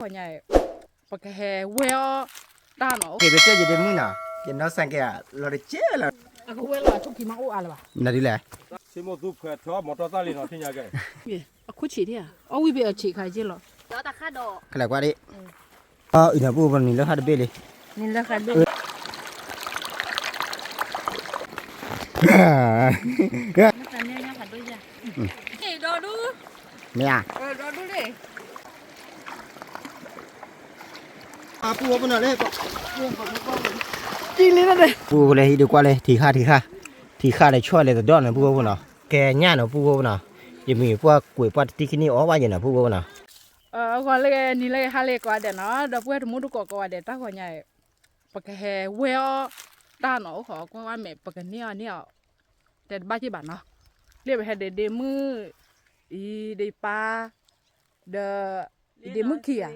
တၢ်ဂီၤညါအံၤ ပကဟဲဝဲအီၣ်တၢ်နီၤ, က့ၤပကဲယဒ့မုၣ်နီၤ, ယနီၢ်စဲကဲလီၤတကဲလီၤ, အကဝဲလီၤအထူၣ်ခံမအအိၣ်အါလၢၤဘၣ်, နဒ်လဲၣ်, ဆ့မိၣ်သူဖှဲးထီၣ်မီၤတီၢ်သၣ်လံနီၤ ထံၣ်ညါကဲ, အခိၣ်ဆံးဒံဧါ, အီၣ်ဝံၣ်ဖဲအဆံးခါက့လီၤ, ကလဲၤကွၢ်ဒံး, အံၤနပူဖိနံၤလၢဟးတဘ့ၣ်လံ, နံၤလၢဟးတဘ့ၣ် မ့ၢ်ဧါ, ပူဖိလၢဟံးဒုးကွၢ်လၢ ထံဃၣ်ထံဃၣ်, ထံဃၣ်လၢဆီၣ်လဲၤတဒီၣ်န့ၣ် ပူဖိနီၤ, ကဲညၣ်နီၤ ပူဖိနီၤ, ယမ့ၢ်ပှၢ်ကွဲးပှၢ်တထံၣ်ခံနံၣ်အီၣ်ဘၣ်ယဲနီၤ ပူဖိနီၤ, အဂီၢ်လၢနံၤလၢဟါလၢကိးဂၤဒဲးနီၤ ဒီပုၢ်ဝဲၢ်တမူတကိးကိးဂၤဒဲး တၢ်ဂီၤညါအံၤ ပကဟဲဝဲအီၣ်တၢ်နီၤ အိၣ်ဃီကွၢ်ဝဲမဲာ် ပကန့ၢ်အီၣ်န့ၢ်အီၣ်, တဲတဘၣ်က့ၤဘၣ်နီၤ, လၢပဟဲဒီးဒ့မုၣ်, အံၤဒီးပၢ်, ဒီးဒ့မုၣ်ခံဂၤ,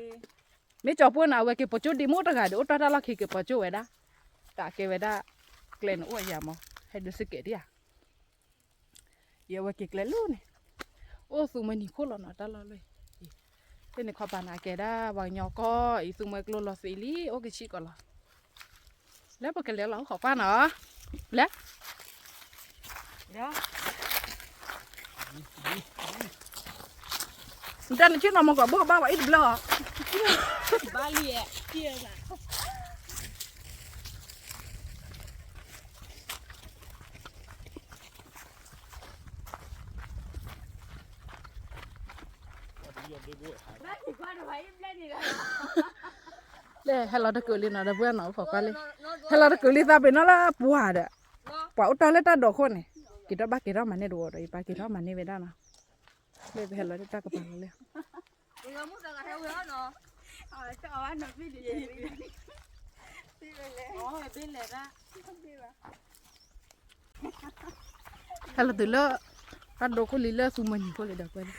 မ့ၢ်ကၠီၤပှၢ်န့ၣ် အဝဲက့ၤပိာ်ကၠိဒ့မုၣ်တဂၤဒီး အိၣ်တၢ်တၢ်လီၢ်ခံက့ၤပိာ်ကၠိဝဲဒၣ်, တၢ်ကဲဝဲဒၣ်, ကျဲန့ၣ်အိၣ်ယၤမး, ဟဲဒုးစကဲးဒံဧါ ယဝဲက့ၤကျဲလၢန့ၣ်, အိၣ်သူမွဲနံၤခိၣ်လီၤနီၤ တၢ်လီၢ်လၢ, လၢန့ၣ်ခီပၤန့ၣ် အကဲဒၣ်ပှၤကညီကီၢ်အံၤ သူမွဲကျိလီၤသံးလံ အိၣ်ကဆံးကီးလီၤ, လၢပကလဲၤလီၤအိၣ်ခိးကွၢ်နီၤ, လဲၤ နတၢ်နဆ့ၣ်နီၤမ့ၢ်ကီးဘိၣ်ကဘၣ်ဝဲအံၤတဘျီ, ဘၣ်လံ, လၢဟဲလီၤတကုာ်လံနီၤ ဒီပုၢ်ဝဲၢ်နီၤ အိၣ်ခိးကွၢ်လံ, ဟဲလီၤတကုာ်လံသးပ့ၤနီၣ်လၢပှၤဒီး, ပှၤအိၣ်တ့ၢ်လၢတၢ်ဒိးခိၣ်န့ၣ်, က့ၤထီၣ်ဘၣ်က့ၤထီၣ်မၤန့ၢ်တဝီဒီး ယပၢ်က့ၤထီၣ်မၤန့ၢ်ဝဲဒၣ်နီၤ, လၢပဟဲလီၤတၢ်ကပၤလီၤလၢ ဟဲလီၤတုၤလၢ, တၢ်ဒိးခိၣ်လံလၢသူမွဲနံၤခိၣ်လံဒီးကွဲလံ,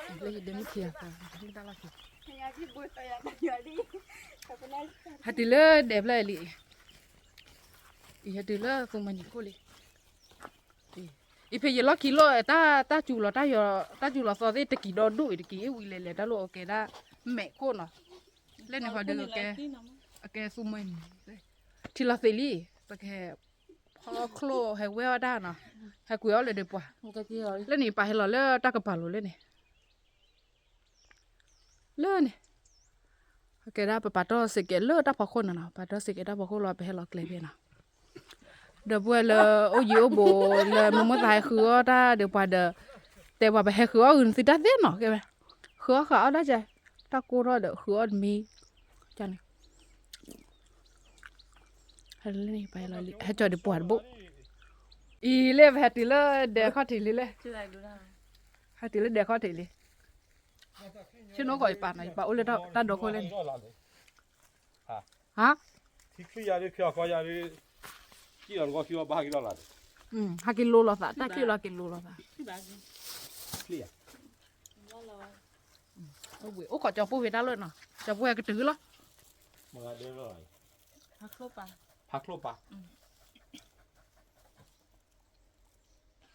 လၢယဒ့မုၣ်ခံဂၤ, တၢ်လီၢ်ခံ, ဟဲတုၤလၢဒဲးဖျၢၣ်လံ, အံၤဟဲတုၤလၢသူမွဲနံၤခိၣ်လံ, အံၤဖဲယလီၢ်ခံလီၤ, တၢ်စူၤလီၤ, တၢ်စူၤလီၤသီသ့ၣ်တကံၤဒီဒူၣ်အံၤတကံၤအံၤဝံၤလဲၤလဲၤတၢ်လိၣ်အကဲဒၣ်, မဲာ်ခိၣ်နီၤ, လၢန့ၣ်ဃီဒီး, အကဲသူမွဲနံၤ, ထံလီၤသ့ၣ်လံ, ပကဟဲ, ဖီချိၣ်ဟဲဝဲအီၣ်တၢ်နီၤ, ဟဲကွံာ်အီၣ်လၢဒဲးပှၤ, လၢန့ၣ်ပာ်ဟဲလီၤလၢတၢ်ကပၤလိၤလၢန့ၣ် လၢန့ၣ်, ကဲဒၣ်ပပာ်တီၢ်စ့ၢ်ကီးလၢတၢ်ဖီခိၣ်န့ၣ်နီၤ, ပာ်တီၢ်စ့ၢ်ကီးတၢ်ဖီခိၣ်လီၤ ပဟဲလီၤကျဲဖဲနီၤ, ဒီပုၢ်ဝဲၢ်လၢအိၣ်ယံၤအိၣ်ဘူးလၢမ့ၢ်မိၣ်သးဟဲဃုအီၣ်တၢ်ဒီးပှၤဒီး, တဲပှၤပဟဲဃုအီၣ်ဂုာ်နသုတၢ်သ့ၣ်နီၤ, ကဲဝဲ, ဃုအီၣ်ဃုအီၣ်ဒၣ်ကဲ, တၢ်ကိၢ်ထီၣ်ဒီးဃုအီၣ်တမံၤ, န့ၣ် ဟဲကၠီဒံးပှၤတဘိၣ်, အံၤလၢပဟဲတုၤလၢဒဲးခီၣ်ထံးလံလၢ, ဟဲတုၤလၢဒဲးခီၣ်ထံးလံ, ဆ့ၣ်နီၤကီးယပာ်နီၤ ယပာ်အိၣ်လၢတၢ်ဒိးခိၣ်လၢန့ၣ်, ဟါ, ဟးက့ၤလိၤလိာ်သး တၢ်ချံၣ်လီၤက့ၤလိၤလိာ်သး, အိၣ်ခိးကၠီပိၢ်ဖဲတၢ်လီၢ်နီၤ ကၠီပိၢ်ဟဲကတုၤလီၤ, ဖးချိၣ်ပာ်,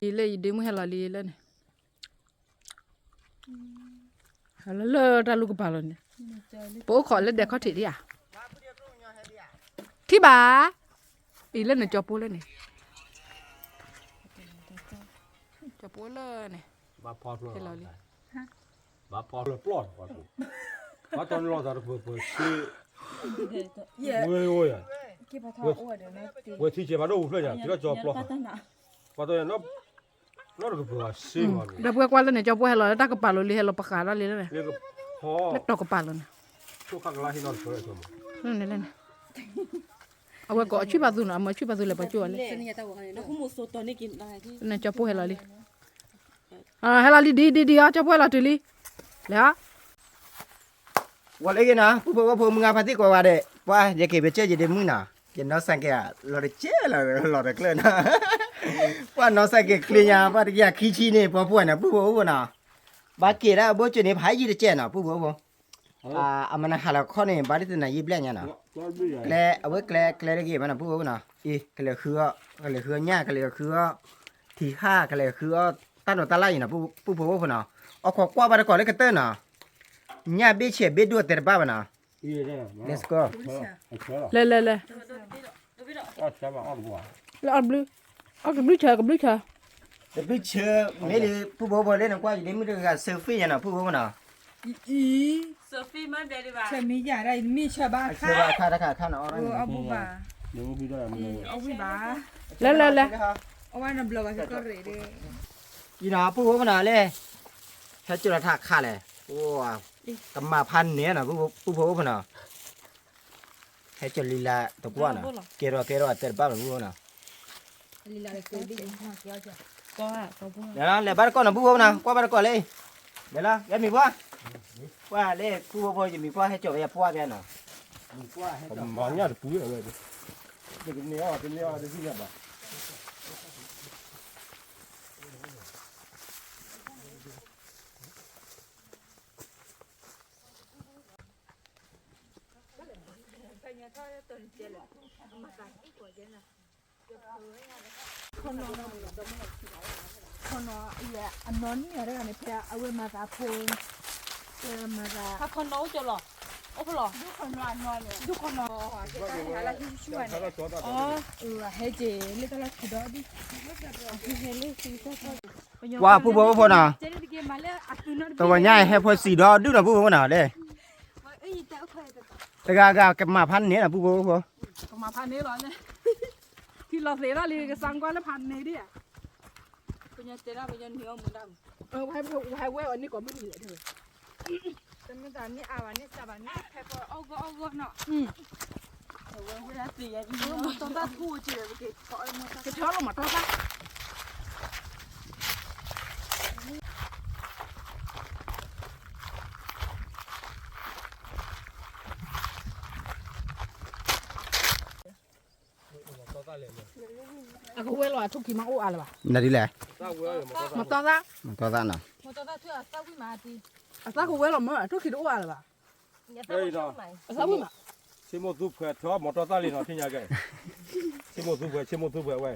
လၢယဒ့မုၣ်ဟဲလီၤလံလၢန့ၣ် လၢတၢ်လူၢ်ကပၤလီၤန့ၣ်, ပအိၣ်ခိးလၢဒဲးခီၣ်ထံးဒံးဧါ, ထံၣ်ဘၣ်, အံၤလၢန့ၣ်ကၠီပိၢ်လၢန့ၣ်, ကၠီပိၢ်လၢန့ၣ်, ဟဲလီၤလံ, ဘၣ်ဖီလၢပျီၢ်, ဘၣ်တီလီၤသးတပၢၤပၢၤဆ့, ဝဲ, ဝဲထံဆဲးဘၣ်ဒိၣ်ပူၤဖျၢၣ်ညါ က့ၤထီၣ်ကၠီပျီ, ပှၤတီ, ဒီပုၢ်ဝဲၢ်ကွၢ်လၢန့ၣ် ကၠီပိၢ်ဟဲလီၤလၢတၢ်ကပၤလိၤလံ ဟဲလီၤပဃးဒၣ်လံလၢန့ၣ်, လၢတီၤကပၤလိၤန့ၣ်, လၢန့ၣ်လၢန့ၣ်, အဝဲကိးအဆံၣ်ပာ်သူနီၤ အမၤဆံၣ်ပာ်သူလဲၤပှၤကၠိဝဲလဲၣ်, န့ၣ်ကၠီပိၢ်ဟဲလီၤလံ, ဟဲလီၤလံဒ်ဒ်ဒ်အီၤ ကၠီပိၢ်ဟဲလီၤတုၤလံ, လဲၤအီၤ ဝဲလၢအဂ့ၤနီၤ ပုၢ်ဖိဝဲၢ်ဖိမုၢ်ဂၤဖါတံၢ်ကိးဂၤဒဲး ပှၤယက့ၤပကဲယဒ့မုၣ်နီၤ, ယနီၢ်စဲကဲလီၤတကဲလီၤတကျၢၢ်နီၤ, ပှၤနီၢ်စဲကဲကျ့ညါ ပှၤတကယၤခံဆံန့ၣ် ပှၤပှၤန့ၣ် ပုၢ်ဖိဝဲၢ်ဖိနီၤ, ဘၣ်က့ၤဒၣ်အဘိကၠိန့ၣ် ဖးယံာ်တကဲနီၤ ပုၢ်ဖိဝဲၢ်ဖိ, အမနဟးလီၤခီန့ၣ် ဘၣ်ဒ်သိးနၤယံာ်ဘျဲၣ်ညါနီၤ, ကျဲ အဝဲကျဲ ကျဲတဂ့ၤမးနီၤ ပုၢ်ဖိဝဲၢ်ဖိနီၤ, အံၤ ကလဲၤဃုအီၣ် ကလဲၤဃုအီၣ်ညၣ် ကလဲၤဃုအီၣ် ထံဟၣ် ကလဲၤဃုအီၣ် တၢ်ဒိးတၢ်လၣ်အံၤနီၤ ပုၢ်ဖိဝဲၢ်ဖိနီၤ, အိၣ်ခိးကွၢ်ဘၣ်တကိးလၢကတၢၢ်နီၤ, ညၣ်ဘ့ၣ်ဆဲးဘ့ၣ်ဒိၣ်တဲတဘၣ်ဘၣ်နီၤ. Let's go. လဲၤလဲၤလဲၤ. လၢအီၣ်တဘျုး, အီၣ်ကဘျုးဆၢ, ကဘျုးဆၢ, တဘျုးဆၢ, မ့ၢ်လၢ ပုၢ်ဖိဖိလၢနကွၢ်ယဒ့မုၣ်တဂၤ ဆၢဖ့ၣ်ညါနီၤ ပုၢ်ဖိဖိနီၤ. ဆၢဖ့ၣ်မ့ၢ်ဘဲဒံးဘၣ်, ဆၢမ့ၢ်ယၤဒၣ် မ့ၢ်ဆၢဘၣ်ခါ, ဆၢဘၣ်ခါတခါခါနီၤ, အီၣ်ဘၣ်, အီၣ်ဝံၣ်ဘၣ်, လဲၤလဲၤလဲၤ, အီၣ်ဝဲနဘျီဘၣ်ကကီၢ်ရ့ၣ်ဒၣ်, အံၤနီၤ ပုၢ်ဖိဖိနီၤလဲၣ်, ဟဲကၠီၤလီၤထးခါလဲၣ်, ကမၤဖးန့ၢ်နီၤ ပုၢ်ဖိဖိနီၤ. ဟဲကၠီၤလံလၢတကွၢ်နီၤ, ကဲထီၣ်ကဲထီၣ်တဲတဘၣ်မး ပုၢ်ဖိနီၤ. လဲၤလီၤ လဲၤဘၣ်တကီၢ်နီၤ ပုၢ်ဖိနီၤ, ကွၢ်ဘၣ်တကီၢ်လံ, လဲၤလီၤ ယမံၤပှၢ်, ကွၢ်လၢ ပုၢ်ဖိဖိ ယမံၤပှၢ် ဟဲကၠီၤဝဲယပှၢ်ဖဲနီၤ, မၤညၣ်တပူၤဝဲ, တန့ၢ်အီၣ် တန့ၢ်အီၣ်တသ့ၣ်ညါဘၣ်. ခီနီၤ အနီၢ်နံၣ်အီၤတဂၤန့ၣ် ဖဲအဝဲမၤသးဖိ, မၤသး ခီနီၤအိၣ်ကၠီလီၤ, အိၣ်ဖဲလီၤ, ဒူၣ်ခီနီၤအနီၢ်န့ၣ် ဒူၣ်ခီနီၤ, ဟဲက့ၤလၢတၢ်လၢခံဒီဒူၣ်, ဟဲလၢ ကွၢ်ပုၢ်ဖိဖိနီၤ, တဝီညါဟဲဖိစံးဒီဒူၣ်နီၤ ပုၢ်ဖိဖိနီၤလဲၣ်, တဂၤဂၤကမၤဖးန့ၢ်နီၤ ပုၢ်ဖိဖိ, ကမၤဖးန့ၢ်လီၤလဲၣ်, ထံလီၤသ့ၣ်ဒၣ်လံ ကစၢ်ကွၢ်လၢဖးန့ၢ်ဒၣ်ဧါ, ပညတဲဒၣ်ပညန့ၢ်အီၣ်မူဒါမး, ဝဲဝဲအီၤန့ၢ်ကိးမုၢ်နံၤလဲၣ်, တမ့ၢ်တၢ်န့ၢ်အါဘၣ်န့ၢ်စှၤဘၣ်န့ၢ် ဖဲပအီၣ်ဂီၢ်အီၣ်ဂီၢ်နီၤ, ကဆီလီၤမၤတီသၣ် အကဝဲလီၤ အထူၣ်ခံမးအိၣ်အါလၢၤဘၣ်, နဒ်လဲၣ်, မတီသၣ်, မတီသၣ်နီၤ, အသၣ်ကဝဲလီၤမး အထူၣ်ခံတအိၣ်အါလၢၤဘၣ်, အသၣ်ဝံၣ်မး, ဆ့မိၢ်သူဖှဲးထီၣ်မတီသၣ်လံနီၤ ထံၣ်ညါကဲ, ဆ့မိၢ်သူဖှဲး ဆ့မိၢ်သူဖှဲးဝဲ,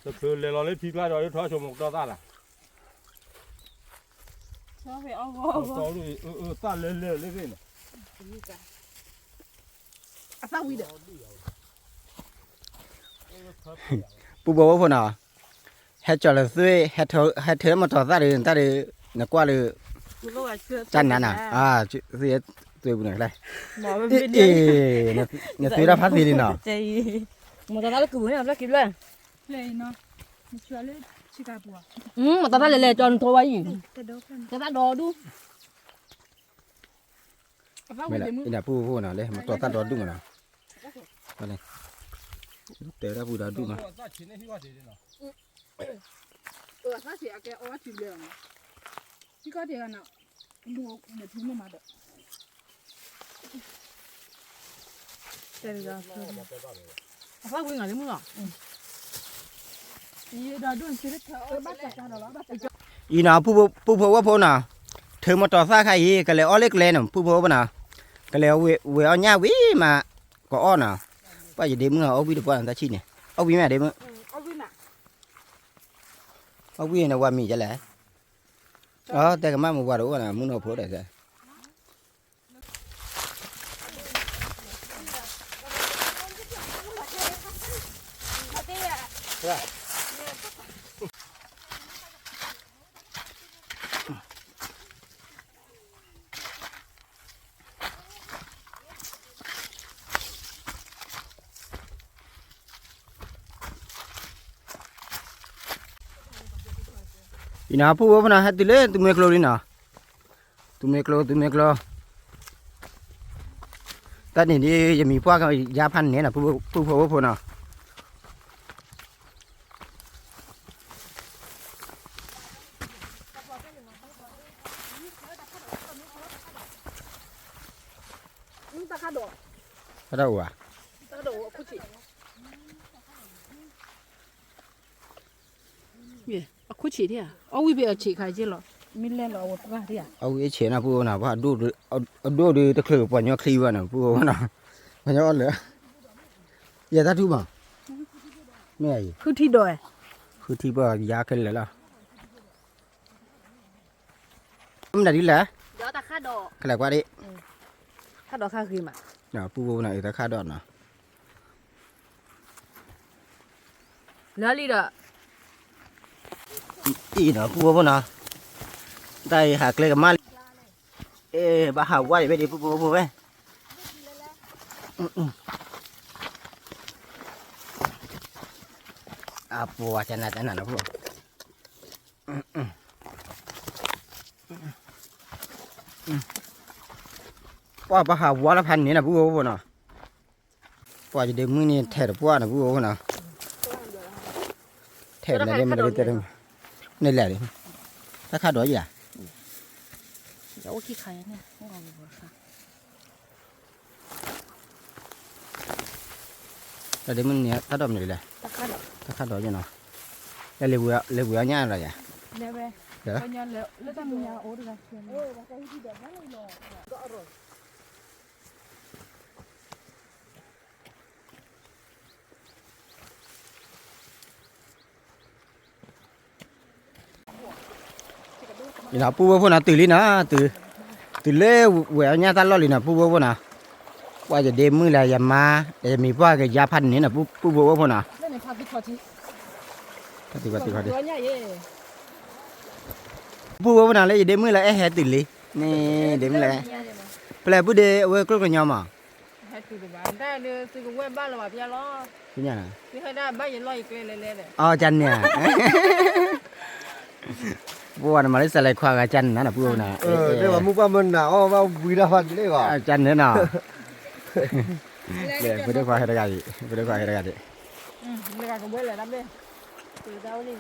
တချုးလဲၤလီၤလၢထံကျါဒီး ထီၣ်ဆိမိၢ်ကတီသၣ်လၢ သၣ်လၢလၢလၢသ့ၣ်နီၤ, အသၣ်ဝံၤဒီး, ပုၢ်ဖိဝဲၢ်ဖိနီၤ, ဟဲကၠီၤလၢသွ့ၣ်, ဟဲထၢမတီၤသၣ်ဒီး တၢ်ဒီး နကွၢ်လၢ တၢ်နါနီၤ, သွ့ၣ်ပူၤန့ၣ်, အ့ၣ်, နသွ့ၣ်တၢ်ဖးသ့လံနီၤ, မတီၤသၣ်လၢကုၢ်ပူၤန့ၣ် ဘျီခံဘျီ, မတီၤသၣ်လဲၤလဲၤကၠီၤနထိဝဲအံၤ, တၢ်သၣ်ဒီဒူၣ် မ့ၢ်လၢ အံၤနၤပုၢ်ဖိနီၤ လၢမတီၤသၣ်ဒီဒူၣ်မးနီၤ, တဲတၢ်ပူၤဒီဒူၣ်မး, အံၤနီၤ ပုၢ်ဖိဝဲၢ်ဖိနီၤ, ထၢမတီၤသၣ်ခါအံၤ ကလဲၤအီၣ်လၢကျဲနီၤ ပုၢ်ဖိဝဲၢ်ဖိနီၤ, ကလဲၤဝဲအီၣ်ညၣ်ဝံၤမး, ကအီၣ်နီၤ, ပှၤယဒ့မုၣ်အီၣ်ဝံၣ်တပှၢ်နီၤ တၢ်ဆံၣ်န့ၣ်, အီၣ်ဝံၣ်မးဒ့မုၣ်, အီၣ်ဝံၣ်န့ၣ်ဝဲမံၤဒ်လဲၣ်, တဲကမၣ်မုၢ်ဝါတအိၣ်နီၤ မုၢ်နီၢ်ဖိဒီး အံၤနီၤ ပုၢ်ဖိဖိနီၤ ဟဲတုၤလၢသူမွဲကျိလံနီၤ, သူမွဲကျိ သူမွဲကျိ, တၢ်န့ၣ်ဒ် ယမံၤပှၢ်ကယါဖးန့ၣ်နီၤ ပုၢ်ဖိဝဲၢ်ဖိနီၤ. တၢ်ခါဒီး တၢ်ခါဒီး အခိၣ်ဆံး အခိၣ်ဆံးဒၣ်ဧါ, အီၣ်ဝံၣ်ဖဲအဆံးခါက့လီၤ, မ့ၢ်လဲၣ်လီၤအဝဲပှၢ်ဒၣ်ဧါ, အဝံၣ်အဆံးနီၤ ပုၢ်ဖိနီၤ, အဒိၣ်ဒီးတချုးပှၤညီချံဘၣ်နီၤ ပုၢ်ဖိနီၤ, ပှၤညီအီၣ်လၢာ်, ယဲတၢ်ထူၣ်ဘၣ်, မ့ၢ်အံၤ ဃုထံဒီး, ဃုထံပှၤယါခဲလၢာ်လီၤ. မနုၤဒ်လဲၣ်, ကလဲၤကွၢ်ဒံး, ခါဒီးခါဂ့ၤမး, ပူဖိဖိနီၤ အတခါဒီးနီၤ, လၢလံဒီး, အံၤနီၤ ပူဖိဖိနီၤ, တၢ်အံၤဟးကျဲကမၣ်လံ, အဲ ဘၣ်ဟးဝါယၤဘ့ၣ်ဒံး ပူဖိဖိဝဲ, အပှၤကနၣ်တနၢ်နီၤ ပူ ပှၤဘၣ်ဟးဝါလၢဖးန့ၣ်နီၤ ပူဖိဖိနီၤ, ပှၤယဒ့မုၣ်န့ၣ်ထဲးတပှၢ်နီၤ ပူဖိဖိနီၤ, ထဲးမနုၤဒ်မနုၤဒ်တဲ, န့ၣ်လဲၣ်, တၢ်ခါဒီးယၤ တၢ်ဒ့မုၣ်န့ၣ် တၢ်ဒီးမနုၤလဲၣ်, တၢ်ခါဒီးယနီၤ, လဲၤဝဲအီၣ်ညၣ်ဒီးယၤ, လၢတၢ်မံၤညါအိၣ်တဂၤ, အံၤနီၤ ပူဖိဖိနီၤ တုၤလံနီၤ, တုၤလၢဝဲအီၣ်ညၣ်တၢ်လီၢ်လံနီၤ ပူဖိဖိနီၤ, ပှၤယဒ့မုၣ်လၢယမါ, ယမံၤပှၢ်ကယါဖးန့ၣ်နီၤ ပူဖိဖိနီၤ, ပူဖိဖိနီၤ လၢယဒ့မုၣ်လၢအဲၣ်ဟဲတုၤလံ, န့ၣ်ဒ့မုၣ်လၢ, ဖဲလဲၣ်ပုၢ်ဒ့အဝဲကျိၣ်ကညီမး ဟဲတုၤတဘၣ်, တၢ်ဒုးသုကဝဲၢ်ဘၣ်လီၤဘၣ်ဖျါလီၤ, သုဟဲဒၣ်ဘၣ်ယလီၢ်ယကျဲလဲၤလဲၤဒီး, အီ ကန့ၣ်ဧါ, ပှၤနမၤလၢစးလဲၤခွါဂၤကန့ၣ်နီၤ ပူဖိနီၤ, မုၢ်ပှၢ်မနၤအီၣ်ဘၣ်ဝံၤဒၣ်ဖးန့ၣ်လီၤ, ကန့ၣ်နီၤ, ပဒိၣ်ခွါဟဲတဂၤဒံး, ပဒိၣ်ခွါဟဲတဂၤဒံး ဖဲလဲၣ် ကံၣ်လီၤ ကံၣ်လီၤ ကံၣ်လီၤ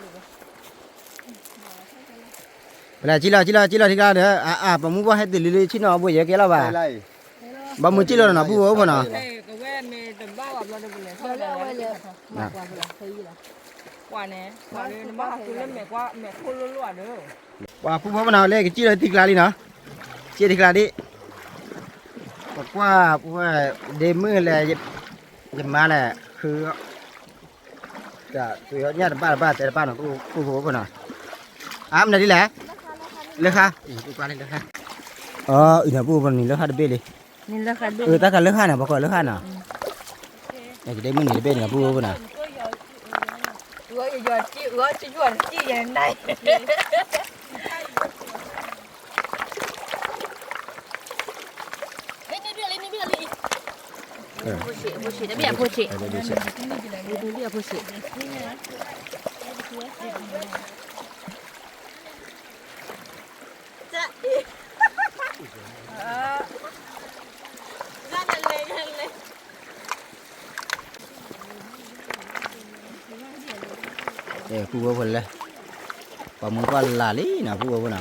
ထံကျါဒီး အါအါ ပမူဘၣ်ဟဲတုၤလံလံ ဆ့ၣ်နီၤအဘိယဲကဲလီၤဘၣ်, ဘၣ်မုာ်ကံၣ်လီၤနီၤ ပူဖိဖိနီၤ, ပှၤပူဖိဖိနီၤ လၢကစံၣ်လီၤထံကျါလံနီၤ, စံၣ်ထံကျါဒံး, ပကွၢ်ပဝဲဒ့မုၣ်လဲၣ်, ယမါလဲၣ်, ဃု ညၣ်တဘၣ်တဘၣ်တဲတဘၣ်နီၤ ပူဖိဖိနီၤ, အါ မနုၤဒ်လဲၣ်, လၢဃါ, အံၤနီၤ ပူဖိဖိန့ၣ် လၢဃါတဘ့ၣ်လံ, တၢ်ကလၢဃါနီၤ ပှၤကိးလၢဃါနီၤ, ယဒ့မုၣ်န့ၣ်တဘ့ၣ်န့ၣ် ပူဖိဖိနီၤ ပူဖိဖိလဲၣ်, ပှၤမူပှၢ်လၢ်လံနီၤ ပူဖိဖိနီ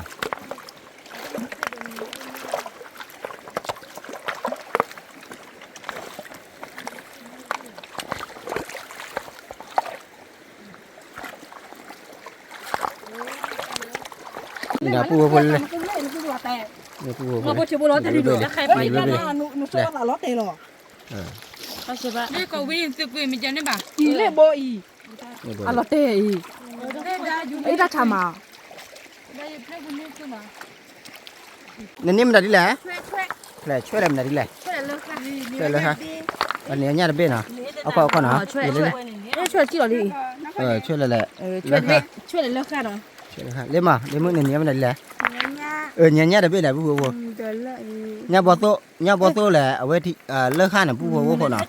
ၤ ပူဖိဖိလဲၣ်, ပူဖိဖိလဲၣ်, လီၤတဲာ်အံၤ, အလီၤတဲာ်အံၤ, အတၢ်ဆါမး နန့ၢ်မတၤဒ်လဲၣ်, ဖျဲၣ်ဆွဲလဲၣ်မတၤဒ်လဲၣ်, ဆွဲလဲၣ်ဃါ, နံၤညၣ်တဘ့ၣ်နီၤ, အခီအခီနီၤ, ဆွဲလဲၣ်လံ, ဆွဲလဲၣ်လၢဃါနီၤ, လ့မး လ့မုၣ်နံၤညၣ်မတၤဒ်လဲၣ်, နံၤညၣ်တဘ့ၣ်လဲၣ် ပူဖိဖိ, ညၣ်ဘီသိၣ်လဲၣ် အဝဲလၢဃါန့ၣ် ပူဖိဖိဖိနီၤ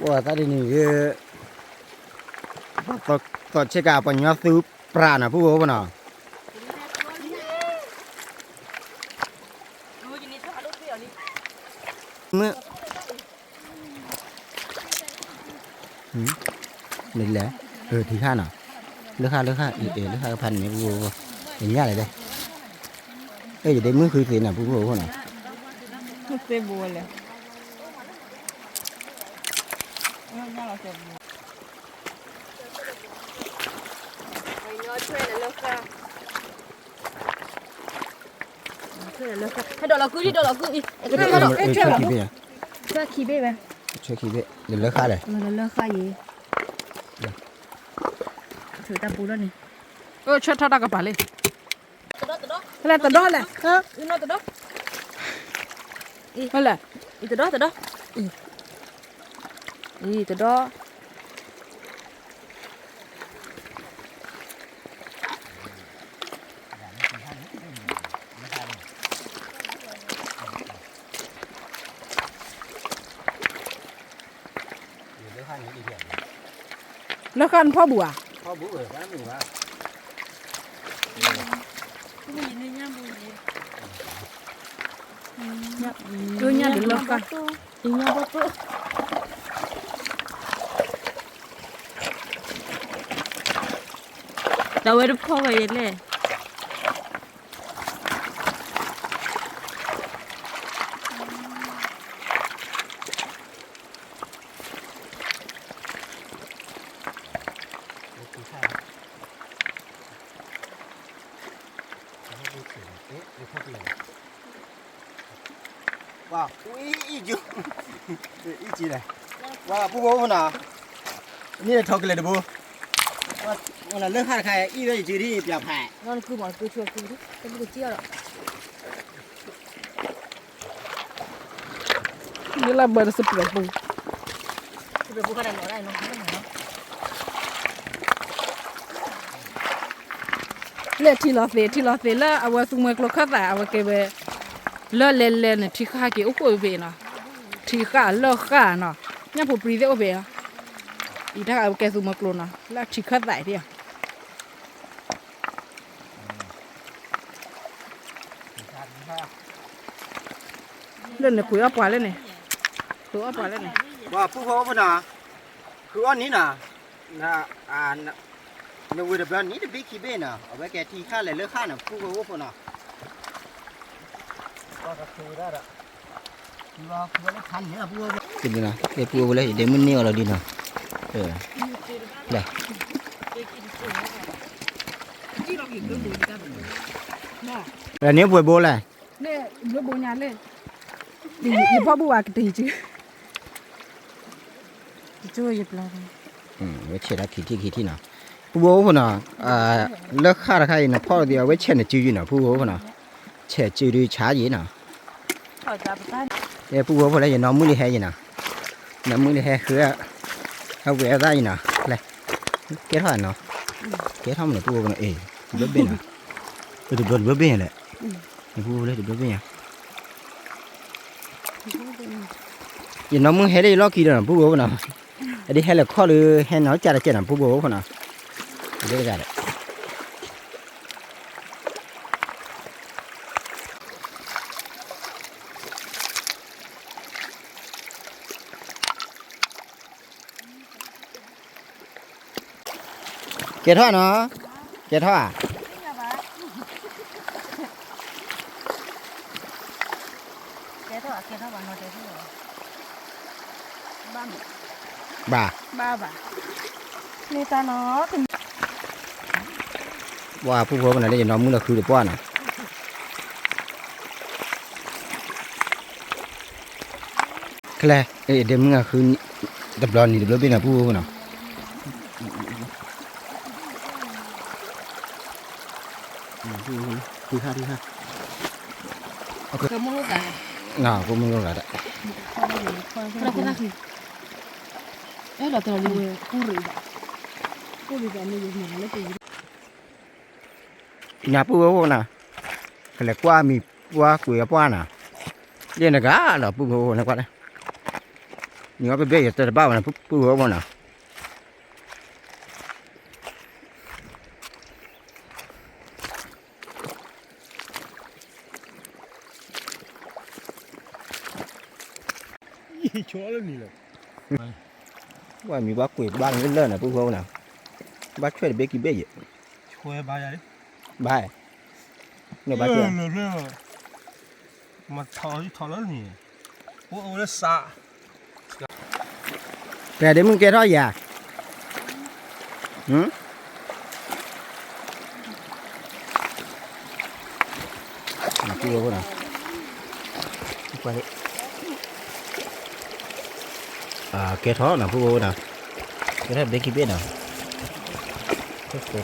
ပှၤသးဒ်န့ၣ်, သီၣ်ဆ့ကၤပှၤညီသူပြးနီၤ ပူဖိဖိနီၤ, မုၢ်, မ့ၢ်လဲၣ်, ထံဃၣ်နီၤ, လၢဃၣ်လၢဃၣ်, လၢဃၣ်ကဖးန့ၣ် ပူဖိဖိ, ယညၣ်လဲၣ်လဲၣ်, ယဒ့မုၣ်ဃုသ့နီၤ ပူဖိဖိနီၤ, သ့ဘိလဲၣ် ဟဲဒီးလီၤကုဒံး ဒီးလီၤကုအံၤ, ဆွဲခံဘ့ၣ်ဝဲ, ဆွဲခံဘ့ၣ် လၢလၢဃၣ်လဲၣ်, လၢလၢဃၣ်ယံၤ, လၢ တၢ်ပူၤလီၤန့ၣ်, အၢ ဆၢထၢၣ်တၢ်ကပၤလံ, ဟဲလဲၣ်တဒီလဲၣ်, ဟဲလဲၣ်, အံၤတဒီ လၢဃၣ်န့ၣ်ဖီၣ်ဘူးဧါ, ညၣ်ဒုးလၢဃၣ်, တၢ်ဝဲတဖီၣ်ဝဲယဲလဲၣ်. ပူဖိဖိနီၤ, န့ၣ်ထီၣ်ကလဲာ်တဘိ, လၢဃၣ်တခါအံၤဝဲယစုဒ်ပျၢ်ဖး, လၢလၢဘၢတစပူၤပူၤ လၢထံလီၤသ့ၣ် ထံလီၤသ့ၣ်လၢအဝဲသူမှဲကျိခၢၣ်သး အဝဲကဲဝဲ လၢလဲၤလဲၤန့ၣ် ထံဃၣ်က့ၤအိၣ်ခိၣ်ဝဲနီၤ, ထံဃၣ်လၢဃၣ်နီၤ, ညၣ်ဖိပြံသ့ၣ်အိၣ်ဖဲနီၤ, အံၤတၢ်အဝဲကဲသူမှဲကျိနီၤ လၢထံခၢၣ်သးအံၤဒၣ် လၢန့ၣ်ကွံာ်အီၣ်ပှၤလၢန့ၣ်, ကွံာ်အီၣ်ပှၤလၢန့ၣ်, ပှၤပူဖိဖိနီၤ, ဃုအီၣ်နံၤနီၤ, နဝံၤတဘျီနံၤတဘ့ၣ်ခံဘ့ၣ်နီၤ, အဝဲကဲထံဃၣ်လဲၤလၢဃၣ်နီၤ ပူဖိဖိနီၤ. ပူဖိလၢယဒဲမုၢ်န့ၢ်အီၤလီၤဒ်နီၤ, လဲၤ, လၢန့ၣ်ပှဲၤဘိလဲၣ်, ယဖီၣ်ဘူၣ်ဝဲကတံၤစု ဝဲဆဲးဒီးခံထံၣ်ခံထံၣ်နီၤ, ပူဖိဖိနီၤ, လၢဃၣ်တခါအံၤနဖီၣ်သ့အဝဲဆဲးနစုယံၤနီၤ ပူဖိဖိနီၤ, ဆဲးစုဒုးဆါယံၤနီၤ, ပူဖိဖိလၢယနီၢ်မုၣ်လံဟဲယံၤနီၤ, နီၢ်မုၣ်လံဟဲဃု, အဝဲအသၣ်ယံၤနီၤ, လဲၤ, ကဲထီၣ်နီၤ, ကဲထီၣ်မနုၤပူဖိဖိနီၤ, အ့ၣ်, တဘျီဘ့ၣ်နီၤ, တဘျီတဘျီဘ့ၣ်လဲၣ်, ပူဖိဖိလၢတဘျီဘ့ၣ်ညါ ယနီၢ်မုၣ်ဟဲလၢယလီၢ်ခံဒီးနီၤ ပူဖိဖိနီၤ, အဒ်ဟဲလၢခီၣ်လၢဟဲနီၤ ကၢ်တကဲနီၤ ပူဖိဖိနီၤ, လၢတဂၤဒီး ကဲထီၣ်နီၤ, ကဲထီၣ်ဧါ, ဘၣ်, ပှၤပူဖိဖိနီၤ လၢယနီၢ်မုၣ်လီၤဃုတပှၢ်နီၤ ကလဲၤ, ဒဲမုၢ်ဂၤဃု, တဘျီနံၤတဘျီဘ့ၣ်နီၤ ပူဖိဖိနီၤ, ကမူလိာ်သး, ကမူလိာ်သးဒၣ်, နၤပူဖိဖိနီၤ, ကလဲၤကွၢ်မံၤပှၢ်ကွံာ်အပှၢ်နီၤ, လၢနဂၤလီၤ ပူဖိဖိန့ၣ်ကွၢ်, နံၤအီၣ်ဘ့ၣ်ဘ့ၣ်ယတတဘၣ်ဘၣ်နီၤ ပူဖိဖိနီၤ ဝဲမံၤပှၢ်ကွံာ်ဘၣ်န့ၣ်လၢာ်န့ၣ် ပူဖိဖိနီၤ, ဘၣ်ဆွဲတဘ့ၣ်ခံဘ့ၣ်ယဲၢ်, ဘၣ်, နဘၣ်ဆွဲ, မၤထီၣ်ထီၣ်လၢန့ၣ်, အိၣ်လၢစး ပဒဲမုၢ်ကဲထီၣ်ယၤ, ကဲထီၣ်နီၤ ပူဖိဖိနီၤ, ကဲထီၣ်ဘ့ၣ်ခံဘ့ၣ်နီၤ, ဖီကး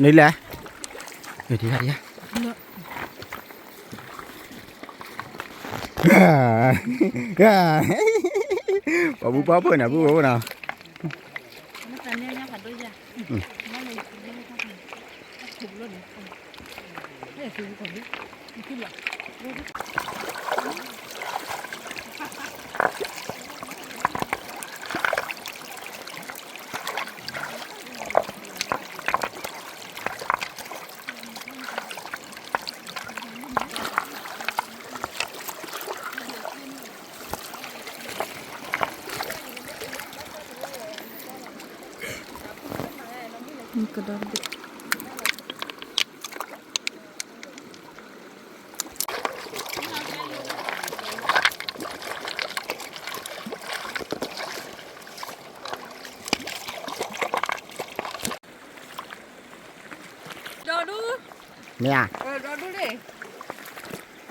နလဲၣ်, နထံၣ်, ပှၤဘူၣ်ပှၢ်ဖၢၣ်န့ၣ် ဘူၣ်ဝဲနီၤ. ကဒီးဒိၣ် ဒီဒူၣ်, မ့ၢ်ဧါ, ဒီဒူၣ်လံ,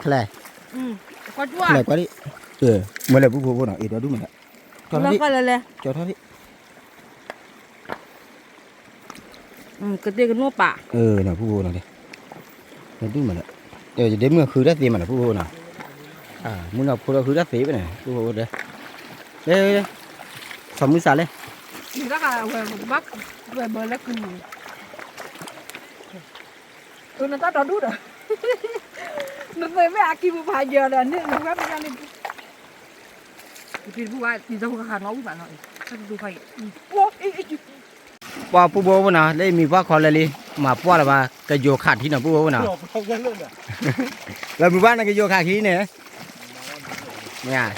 ခဲလဲၣ်, ခဲလဲၣ်ကွၢ်လံ, မ့ၢ်လဲၣ် ပူဖိဖိနီၤ, အ့ၣ် ဒီဒူၣ်မ့ၢ်လဲၣ်, ကၠီထီၣ်လံ, ကၠီထီၣ်လံ. ကသ့ၣ်ကနိၣ်ပာ်, နီၤ ပူဖိနီၤ, ဒီဒူၣ်မးလၢ, ယဒ့မုၣ်ဃုတၢ်သ့မးနီၤ ပူဖိနီၤ, မုၣ်နီၤဖိဒီးဃုတၢ်သ့ဖဲန့ၣ် ပူဖိဒီး, လၢ, စီၤမုၢ်စးလဲၣ်, ဝဲဘၣ်, ဝဲဘၣ်လၢကုၢ်, နတၢ်ဒီဒူၣ်ဒီး, နသ့မ့ၢ်အကံၢ်ပူၤဖးယၢၤဒီး နဝဲပယီၤန့ၣ် ပှၤပူဖိဖိနီၤ, လၢအမံၤပှၢ်ခီလၢာ်လံ, မၤပှၢ်လၢၤဘၣ် ကယိၤခးထံနီၤ ပူဖိဖိနီၤ, လၢမုၢ်ပှၢ်န့ၣ် ကယိၤခးထံန့ၣ်, မ့ၢ်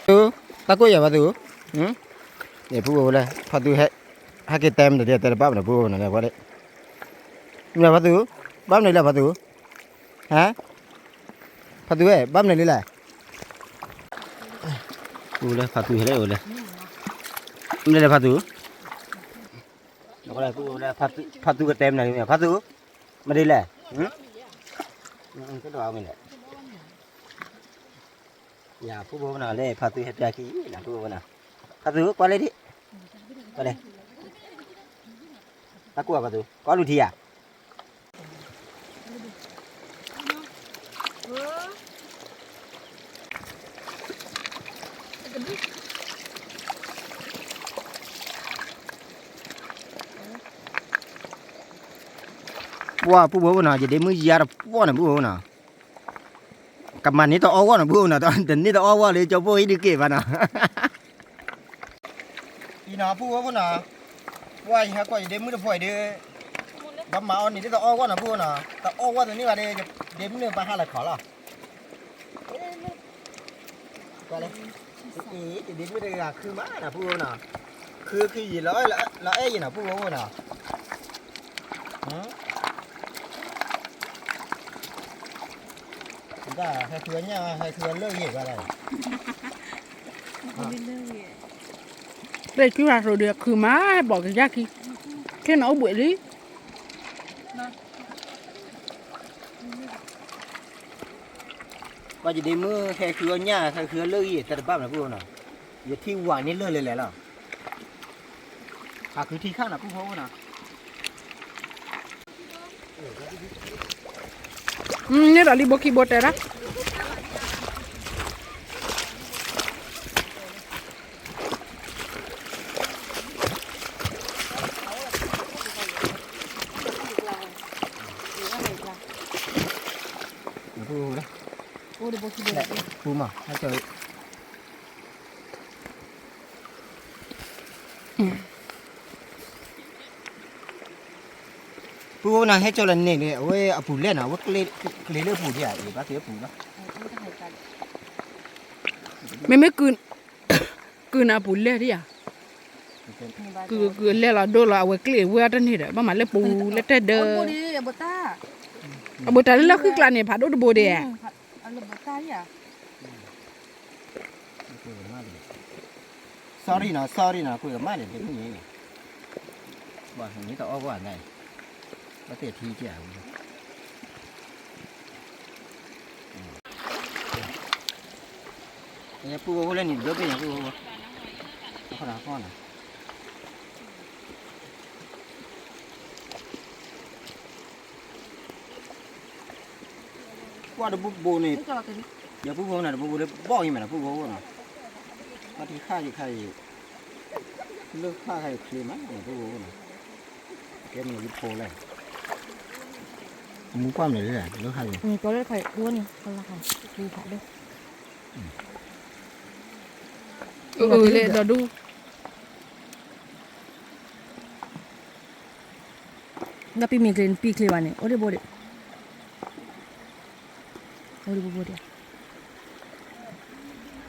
ဧါ, တၢ်ကိၢ်ယၤဖါသူ, ယဖုအိၣ်လၢ ဖါသူဟဲ, ဟဲက့ၤတဲမနုၤဒ်တဲတဘၣ်မနုၤ ဖုအိၣ်နၤလဲၣ် ကွၢ်လံ, မနုၤဖါသူ, ဘၣ်မနုၤလဲၣ်ဖါသူ, ဟါ, ဖါသူဝဲ ဘၣ်မနုၤလဲၣ်လဲၣ်, အိၣ်လၢဖါသူဟဲလၢအိၣ်လၢ, မနုၤလဲၣ်ဖါသူ, ဖါသူကတဲမနုၤလဲၣ် ဖါသူ, မနုၤလဲၣ်, ကဒီးအမနုၤလဲၣ် ယၤဖုဖိမနုၤလဲၣ် ဖါသူဟဲပျၢ်ခံနၤ ဖုဖိမနုၤ, ဖါသူကွၢ်လၢဒံး, ကွၢ်လၢ, တၢ်ကိၢ်ဖါသူ ကွၢ်လူၤထံဧါ, ပှၤဖုဖိမနုၤ ယဒ့မုၣ်ယါတပှၢ်န့ၣ် ဖုဖိမနုၤ ကမၤန့ၢ်တအီၣ်ဂီၢ်နီၤ ပူဖိနီၤ, တန့ၢ်တအီၣ်ဂီၢ်လၢ ကၠီဖိဟံၣ်ဒုးက့ၤဘၣ်နီၤ, အံၤနီၤ ပူဖိနီၤ, ပှၤယဟဲကွၢ်ယဒ့မုၣ်တဖှီၣ်အံၤဒီး, ဘၣ်မၤအီၣ်န့ၢ်တအီၣ်ဂီၢ်နီၤ ပူဖိနီၤ, တအီၣ်ဂီၢ်တန့ၢ်ဘၣ်ဒီး, ဒ့မုၣ်န့ၣ်ဘၣ်ဟးလၢခီလီၤ ကွၢ်လၢ, အ့ ယဒ့မုၣ်တဂၤခုမးနီၤ ပူဖိနီၤ, ခုခုယံာ်လီၤ, လီၤအဲၣ်ယံာ်နီၤ ပူဖိနီၤ, တၢ်ဟဲခုအညၣ် ဟဲခုအလၢၢ်ဂ့ၤဘၣ်လီၤ, လၢၢ်ဂ့ၤ, လၢၢ်ဆူၣ်ဟးစိၤဒီးခုမး ဘီၣ်ကယၢ်ခံ, ခဲနီၤအိၣ်ဘှံးလံ ကွၢ်ယဒ့မုၣ်ဟဲဃုအီၣ်ညၣ် ဟဲဃုအလၢၢ်ဂံၢ် တၢ်တဘၣ်မနုၤ ပူဖိနီၤ, ယထံၣ်ဝၤန့ၢ်လၢၢ်လဲၤလဲၤလီၤ, ဟးဃုထံခါနီၤ ပူဖိနီၤ, န့ၣ်ဒီးလံဘိခံဘိတဲဒၣ် ပူမး ဟဲကၠီ ပူဝဲနၤ ဟဲကၠီလၢန့ၣ်န့ၣ် အဝဲအပူၤလဲၣ်နီၤ အဝဲကျ့လၢအပူၤဒံးဧါ အံၤဘၣ်သ့ၣ်အပူၤလီၤ. မ့မ့ၢ် ကုၢ်နၤပူၤလဲၣ်ဒံးဧါ, ကုၢ်လဲၣ်လီၤဒိၣ်လီၤ အဝဲကျ့ဝဲတန့ၢ်ဒီး ဘၣ်မၤလၢပူၤလၢတဲဒၢ, အဘူးတၢ်လၢလၢဃုကျါန့ၣ် ဖးဒိၣ်တဘိဒံးဧါ. Sorry နီၤ sorry နီၤ ကွံာ်ကမၣ်န့ၣ် ဒ်န့ၣ် ဘၣ်မ့ၢ်တအီၣ်ကွၢ်ဒၣ်, ဘၣ်သ့ၣ်ထံကဲဧါ, ပူဝဲလၢန့ၣ် ဒိၣ်ပ့ၢ်ညါပူဝဲ, အဃီနီၤ အဃီနီၤ ကွၢ်တဘိဘိန့ၣ်, ယပူဖိနီၤ တဘိဘိလၢဘီၣ်အံၤမးနီၤ ပူဖိနီၤ, ဘၣ်ထံခါယခါအံၤ, လၢခါခါအံၤချ့မးနီၤ ပူဖိနီၤ, ကဲမ့ၢ်ယဖိလဲၣ်, မူကွၢ်မ့ၢ်လၢလၢခါအံၤ, အၢ လဲၤဒီဒူ ဒီးပံမ့ၢ်ကျ့ ပံချ့ဘၣ်န့ၣ် အိၣ်ဒံးဘိဒံး, အိၣ်ဒံးဘိဘိဒံး,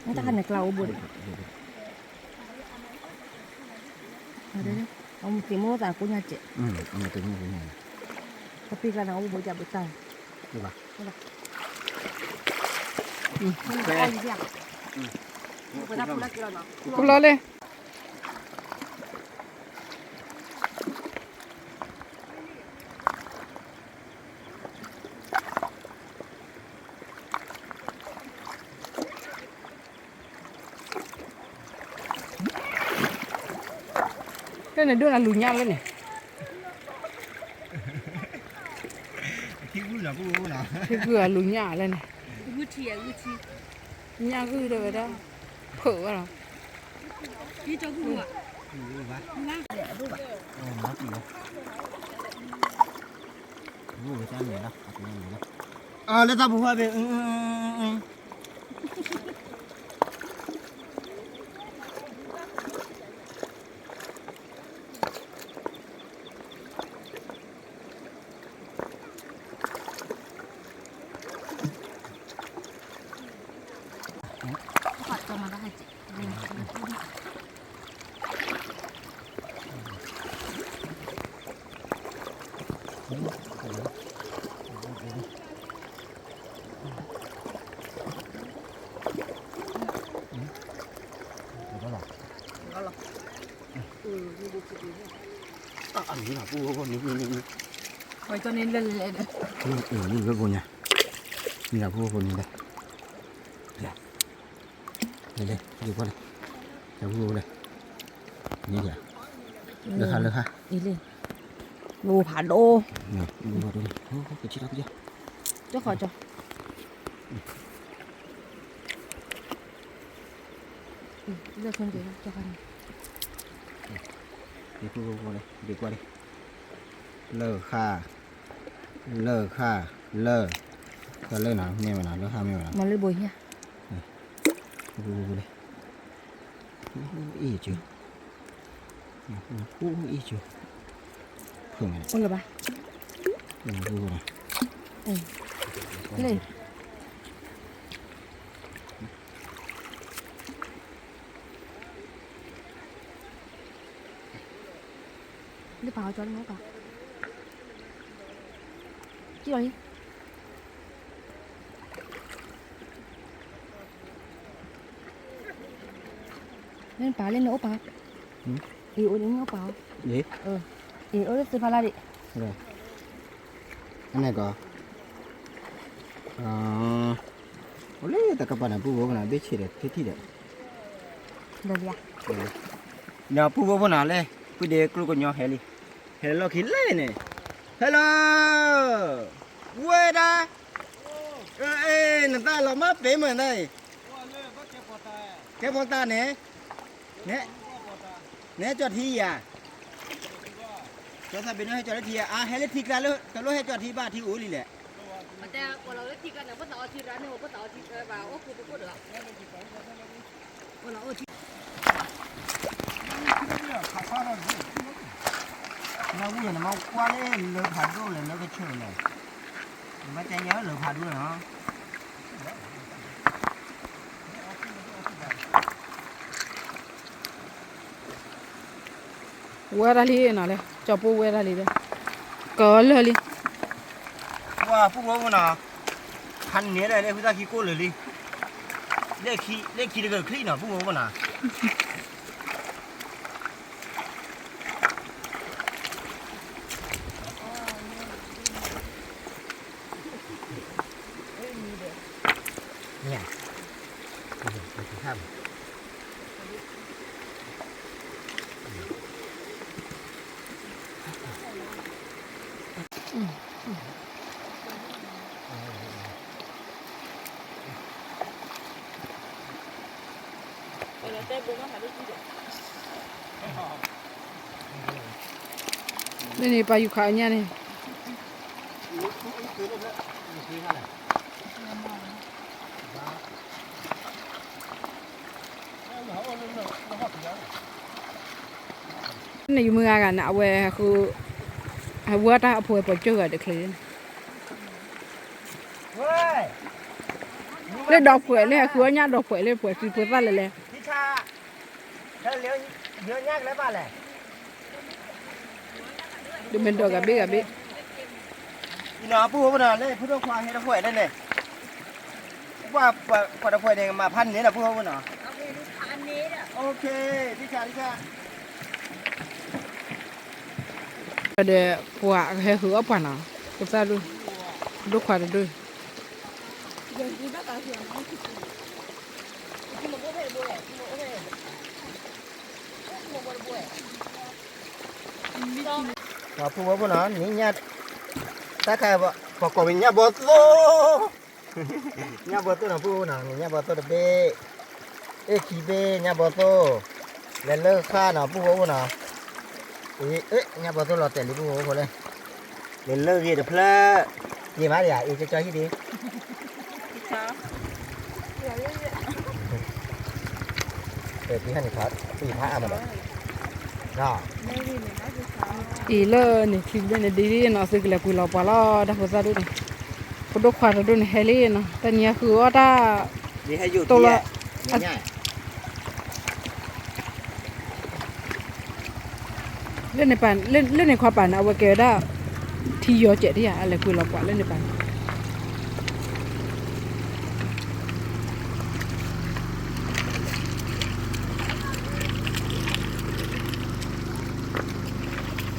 တၢ်ခါန့ၣ်ကျါအိၣ်ဘိဒံး, သ့ၣ်မိၢ်သးကိညါစဲး, ပံကျါန့ၣ်အိၣ်ဘိဒံးဘိတၢ်, ပလီၤလဲၣ် တၢ်န့ၣ်ဒိၣ်နၤလူၤညၣ်လၢန့ၣ်, ထံဂုၢ်အလူၤညၣ်လၢန့ၣ်, ညၣ်ဂုၢ်ဒီးဝဲဒၣ်, ဖုးဝဲလီၤ, လၢတၢ်ပူၤဖးဘ့ၣ် မ့ၢ်လၢပူဖိဖိန့ၣ်, မ့ၢ်လၢပူဖိဖိန့ၣ်လဲၣ်, လဲၤလဲၤ ဒုးကွၢ်လဲၣ်, လဲၤပူဖိဖိလဲၣ်, န့ၣ်ဒံး, လၢခါလၢခါ, လၢဖးဒိၣ်, လၢဖးဒိၣ်န့ၣ်, ကကက, ကီ, လၢဖးဒိၣ်, လၢဖးဒိၣ်, လၢခါ, လၢခါ, လၢ, လၢနၤ မ့ၢ်ဝဲနၤ လၢခါမ့ၢ်ဝဲနၤ, မၤလၢဘိညါ, အ့ၣ်ကၠူ, အ့ၣ်ကၠူ, ဖုၣ်မဲ, အိၣ်လၢၤဘၣ်, လၢ လၢပာ်အီၤ ကၠီလၢမ့ၢ်အိၣ်ပာ်, ကၠီလီၤ, လၢပာ်လၢမ့ၢ်အိၣ်ပာ်, အံၤအိၣ်လၢမ့ၢ်အိၣ်ပာ်အီၤ, အံၤအိၣ်လၢသ့ၣ်ဖးလၢ်ဒံး, အန့ၣ်ကီး, အိၣ်လၢတကပၤန့ၣ် ပူဖိဖိန့ၣ် ဘ့ၣ်ဆ့ဒီး ထံထံၣ်ဒီး, ဒီးလံဧါ, န့ၣ်ပူဖိဖိန့ၣ်လဲၣ်, ပှၤဒဲးကျိကညီဟဲလံ, ဟဲလီၢ်ခံလဲၣ်န့ၣ်, ဟဲလီၤ, ဝဲဒၣ်, နတၢ်လီၤမၢ်ပ့ၤမုၢ်နၤအံၤ, ကဲဖီတၢ်န့ၣ်, နဟဲကၠီထံဧါ, ကၠီသးဘ့ၣ်န့ၣ်ဟဲကၠီလၢထံဧါ, အါ ဟဲလၢထံကျါလၢ တလိၣ်ဟဲကၠီထံဘၣ် ထံအိၣ်လံလဲၣ်, ပတဲလၢထံကျါန့ၣ် ပှၤ နဝံၣ်နမ့ၢ်ကွၢ်လၢလၢဖးဒိၣ်လဲၣ် လၢကဆၢၣ်လဲၣ်, နဘၣ်တဲညါလၢဖးဒိၣ်လီၤ. ဝဲဒၣ်လံနီၤလဲၣ်, ကၠီပိၢ်ဝဲဒၣ်လံဒီး, ကလၢာ်လံ. ပှၤပုၢ်ဝဲၢ်အိၣ်နီၤ, ဖးန့ၢ်ဒီးလၢဃုသၣ်ခံကိၢ်လၢာ်လံ, လၢခံတဂၤချံနီၤ ပုၢ်ဝဲၢ်အိၣ်နီၤ. လၢန့ၣ်ပာ်ယူၤခးအညၣ်န့ၣ် န့ၣ်ယမုၢ်ဂၤဂၤန့ၣ် အဝဲဃု အဝဲတၢ်အဖိဝဲပှၤကၠိၢ်ဂၤတချ့န့ၣ် လၢဒီးဖှဲးလၢအဃုအီၣ်ညၣ်ဒီးဖှဲးလၢပှဲၤစုဖိသၣ်လဲၣ်လဲၣ် တမ့ၢ်ဒီးဂၤဘ့ၣ်ဂၤဘ့ၣ် အံၤနီၤ ပုၢ်ဖိနီၤ လၢဖုဒိၣ်ခွါဟဲတဖှဲးလၢန့ၣ် ပှၤတဖှဲးန့ၣ် မၤဖးန့ၢ်နီၤ ပုၢ်ဖိနီၤ ဒီးပှၤဟဲဃုအီၣ်ပှၤနီၤ ဖိသၣ်ဒိၣ် ဒိၣ်ခွါတဒိၣ် ပှၤပုၢ်ဝဲၢ်ဖိနီၤ နံၤညါ တၢ်ခါ ပှၤကိးမံၤညၣ်ဘီသိၣ် ညၣ်ဘီသိၣ်နီၤ ပုၢ်ဝဲၢ်ဖိနီၤ နံၤညၣ်ဘီသိၣ်တဘ့ၣ် အ့ၣ်ခံဘ့ၣ်ညၣ်ဘီသိၣ် လဲၤလၢဃာ်နီၤ ပုၢ်ဝဲၢ်ဖိနီၤ အ့ၣ် ညၣ်ဘီသိၣ်လီၤတဲာ်လံ ပုၢ်ဝဲၢ်ဖိလဲၣ် လဲၤလၢဂ့ၤတဖျၢၣ် ယံာ်မးဒံးဧါ အ့ၣ်ကၠီကၠီဟံၣ်ဒံး တဟဲန့ၣ် ပံဖးအါမးဒီး အံၤလၢန့ၣ် ချံဘျဲၣ်န့ၣ် ဒ်နီၤ သုကလဲၤကွံာ်လီၤပှၤလီၤ တၢ်ဖိသၣ်ဒိၣ်န့ၣ် ဖိဒိၣ်ခွါတဒိၣ်န့ၣ် ဟဲလံနီၤ တနံၤအဃုအီၣ်တၢ် တိၢ်လီၤ လၢန့ၣ်ပၢ် လၢန့ၣ်ခွါပၢ်န့ၣ် အဝဲကဲဝဲဒၣ် ထံယီၤကဲးဒံးဧါ အလဲၤကွံာ်လီၤပှၤလၢန့ၣ်ပၢ်န့ၣ်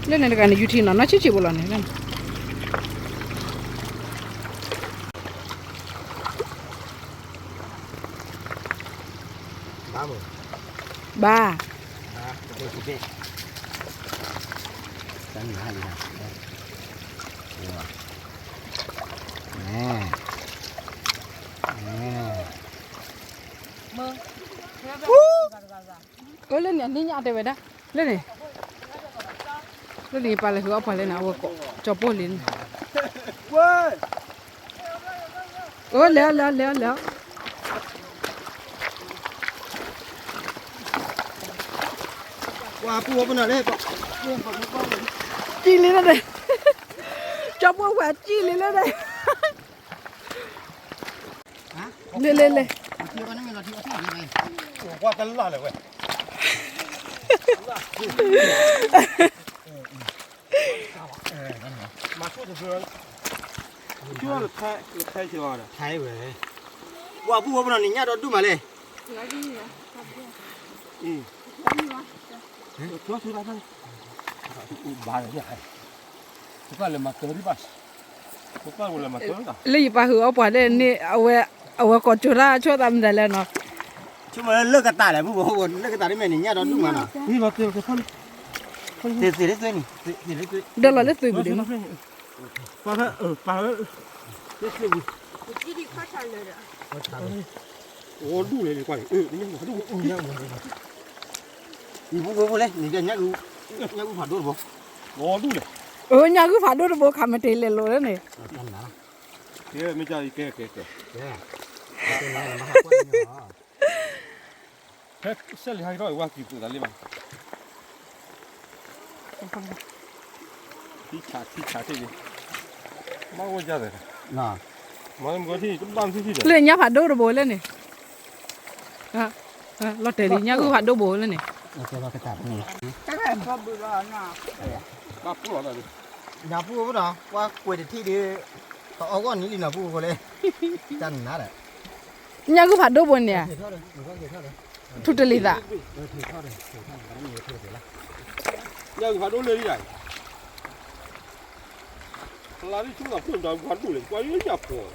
လၢန့ၣ်တဂၤန့ၣ် ယူၤထံနီၤ နီၢ်ဆံးဆံးဖိလီၤန့ၣ် ဘၣ် အလၢန့ၣ် အနံၣ်ညါတဲဝဲဒၣ် လၢန့ၣ် လၢန့ၣ် ပၢ်လဲၤဃုအီၣ်ပှၤလၢန့ၣ် အဝဲကီး ကၠီပိၢ်လံန့ၣ် အလဲၤ လဲၤ လဲၤ လဲၤ ပှၤပုၢ်ဝဲၢ်ပနီၤလၢ ကံၣ်လံလၢန့ၣ် ကၠီပိၢ်ဝဲကံၣ်လံလၢန့ၣ် လဲၤ လဲၤ လဲၤ ကွၢ်တလၢ်လဲၣ်ဝဲ မၤဆိၣ်တဘျီ ထဲဝဲ ပှၤပုၢ်ဝဲၢ်ပနီၤန့ၣ် ညၣ်ဒီဒူၣ်မးလဲၣ် ဘၣ်လၢ လၢယပၢ်ဃုအီၣ်ပှၤလၢန့ၣ် အဝဲ အဝဲကိးကၠိတၢ်ဆိၣ်သးမတၤလဲၣ်နီၤ ဆိကမိၣ်လၢလၢၢ်ကတၢၢ်လဲၣ် ပုၢ်ဝဲၢ် လၢၢ်ကတၢၢ်ဒ်မဲာ်န့ၣ် ညၣ်ဒီဒူၣ်မးနီၤ သ့ၣ်သ့ၣ်လၢသွ့န့ၣ် ဒီးလီၤလၢသွ့ပူၤဒံးနီၤ ပာ်ဖဲ ပာ်ဖဲ သ့ၣ်သ့ၣ်ပူၤ အီဒူၣ်လဲၣ်န့ၣ် ကွၢ်န့ၣ် အၢ အံၤ ပုၢ်ဝဲၢ်ဖိလဲၣ် နကညၣ်ဂုၢ် ညၣ်ဂုၢ်ဖးဒိၣ်တဘိ အီဒူၣ်လဲၣ် အၢ ညၣ်ဂုၢ်ဖးဒိၣ်တဘိ ခးမ့ၢ်တ့ၢ်လဲၤလိာ်လၢန့ၣ် ကဲ မ့ၢ်ကဲ ကဲ ကဲ ကဲ ကဲ ကဲ ကဲ ဟဲ စဲလံ ဟဲက့ၤထီၣ် ဝါကံၤသူးတၢ်လံဘၣ် ထံဆး ထံဆးထံၣ်လံ ဘၣ်ဝဲဒၣ် မၤမကီထံၣ် တဘၣ်မထံၣ်ထံၣ်ဒီး လၢညါဖးဒိၣ်တဘိလၢန့ၣ် လီၤတဲာ်လံ ညါဂုၢ်ဖးဒိၣ်ဘိလၢန့ၣ် ဘၣ်ပူၣ်လီၤဒီး ညၣ်ပူၣ်ဘၣ်ဒီး ပှၤကွဲးတထံၣ်ဒီး တအီၣ်ဂီၢ်နံၤလံနီၤ ပူၣ်ဖိလၢ တၢ်နးဒီး ညၣ်ဂုၢ်ဖးဒိၣ်ဘိန့ၣ် ထူတလံၤသး ညၣ်ဂုၢ်ဖးဒိၣ်လၢလံဒၣ် ဖလါရံၣ်ဆူၣ်သးဖျိၣ်ဒီးပှၤဒိၣ်လဲၣ် ပှၤယိယၣ်ဖိ နက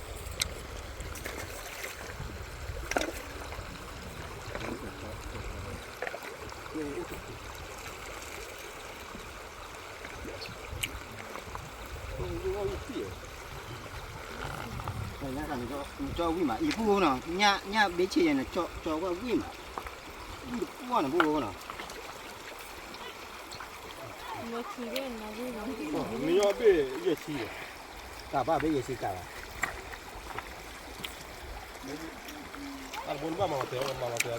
ၠီဝံၣ်မး အံၤပူၣ်ဖိနီၤ ညၣ်ဘ့ဆ့ယဲန့ၣ် ကၠီဝဲဝံၣ်မး ဝံၣ်တပှၢ်န့ၣ်ပူၣ်ဖိနီၤ မ့ၢ်ယီဘ့ၣ်ယဲၢ်ဆံ တၢ်ဘၣ်ဘ့ၣ်ယဲၢ်ဆံကးဘၣ် တၢ်တဘိနဘၣ်မၤလီၤတဲာ် မၤလီၤတဲာ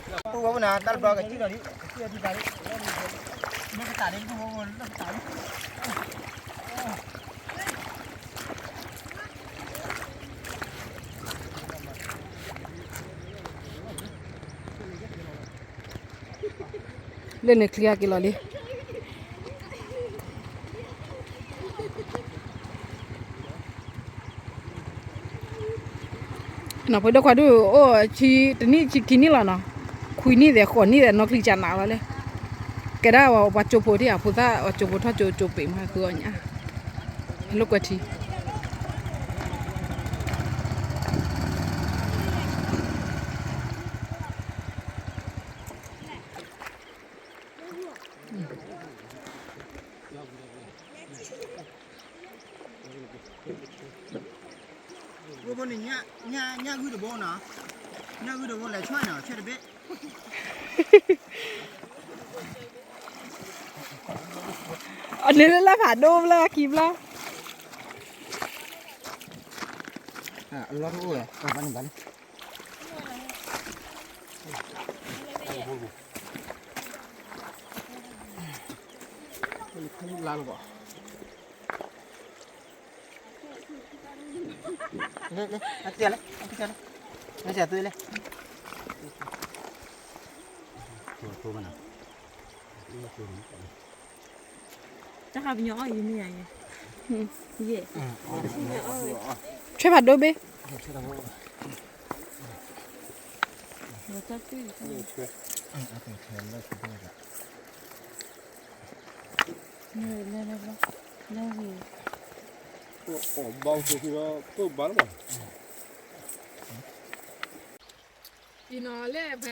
် ပူၣ်ဖိနၤ တၢ်တဘျီကစံၣ်လီၤလံ ကစံၣ်အထံပၤလံ လၢကတၢ်လံ ပူၣ်ဖိလၢကတၢ်လံ လၢန့ၣ်ချံအက့ၤလီၤလံ နီၢ်ဖိဒိၣ်ခွါဒုး အိၣ်ဆံတနံၣ်ဆံခံနံၣ်လီၤနီၤ ခွံနံၣ်သဲးဃိးနံၣ်သဲး နီၢ်ချံကနးလီၤလၢ ကဲဒၣ်ပှၤကၠိဖိဒံး အဖိသၣ်ပှၤကၠိဖိထီၣ်ကၠိ ကၠိပ့ၤမးဃုအီၣ်ညၣ် လိာ်ကွဲထံ ဖိဖိန့ၣ် ညၣ်ဂုၢ်တဘိနီၤ ညၣ်ဂုၢ်တဘိလဲၤဆွဲနီၤ ဆွဲတဘ့ၣ် အန့ၣ်လၢလၢဖးဒိၣ်ဘျီခံဘျီ အလီၢ်တအိၣ်ဝဲ အဘၣ်န့ၣ်ဘၣ်လံ လါလီၤဘၣ် လဲၤလဲၤ အကစၢ်လဲၤ အကစၢ်လဲၤ လဲၤစၢၤသွ့လဲၤ တၢ်ခါပညီအီၣ်ယံၤမ့ၢ်ယၤယဲ ယဲ ဆွဲဖးဒိၣ်ဘ့ၣ် တၢ်တွံၢ် အံၤနီၤလၢ ပ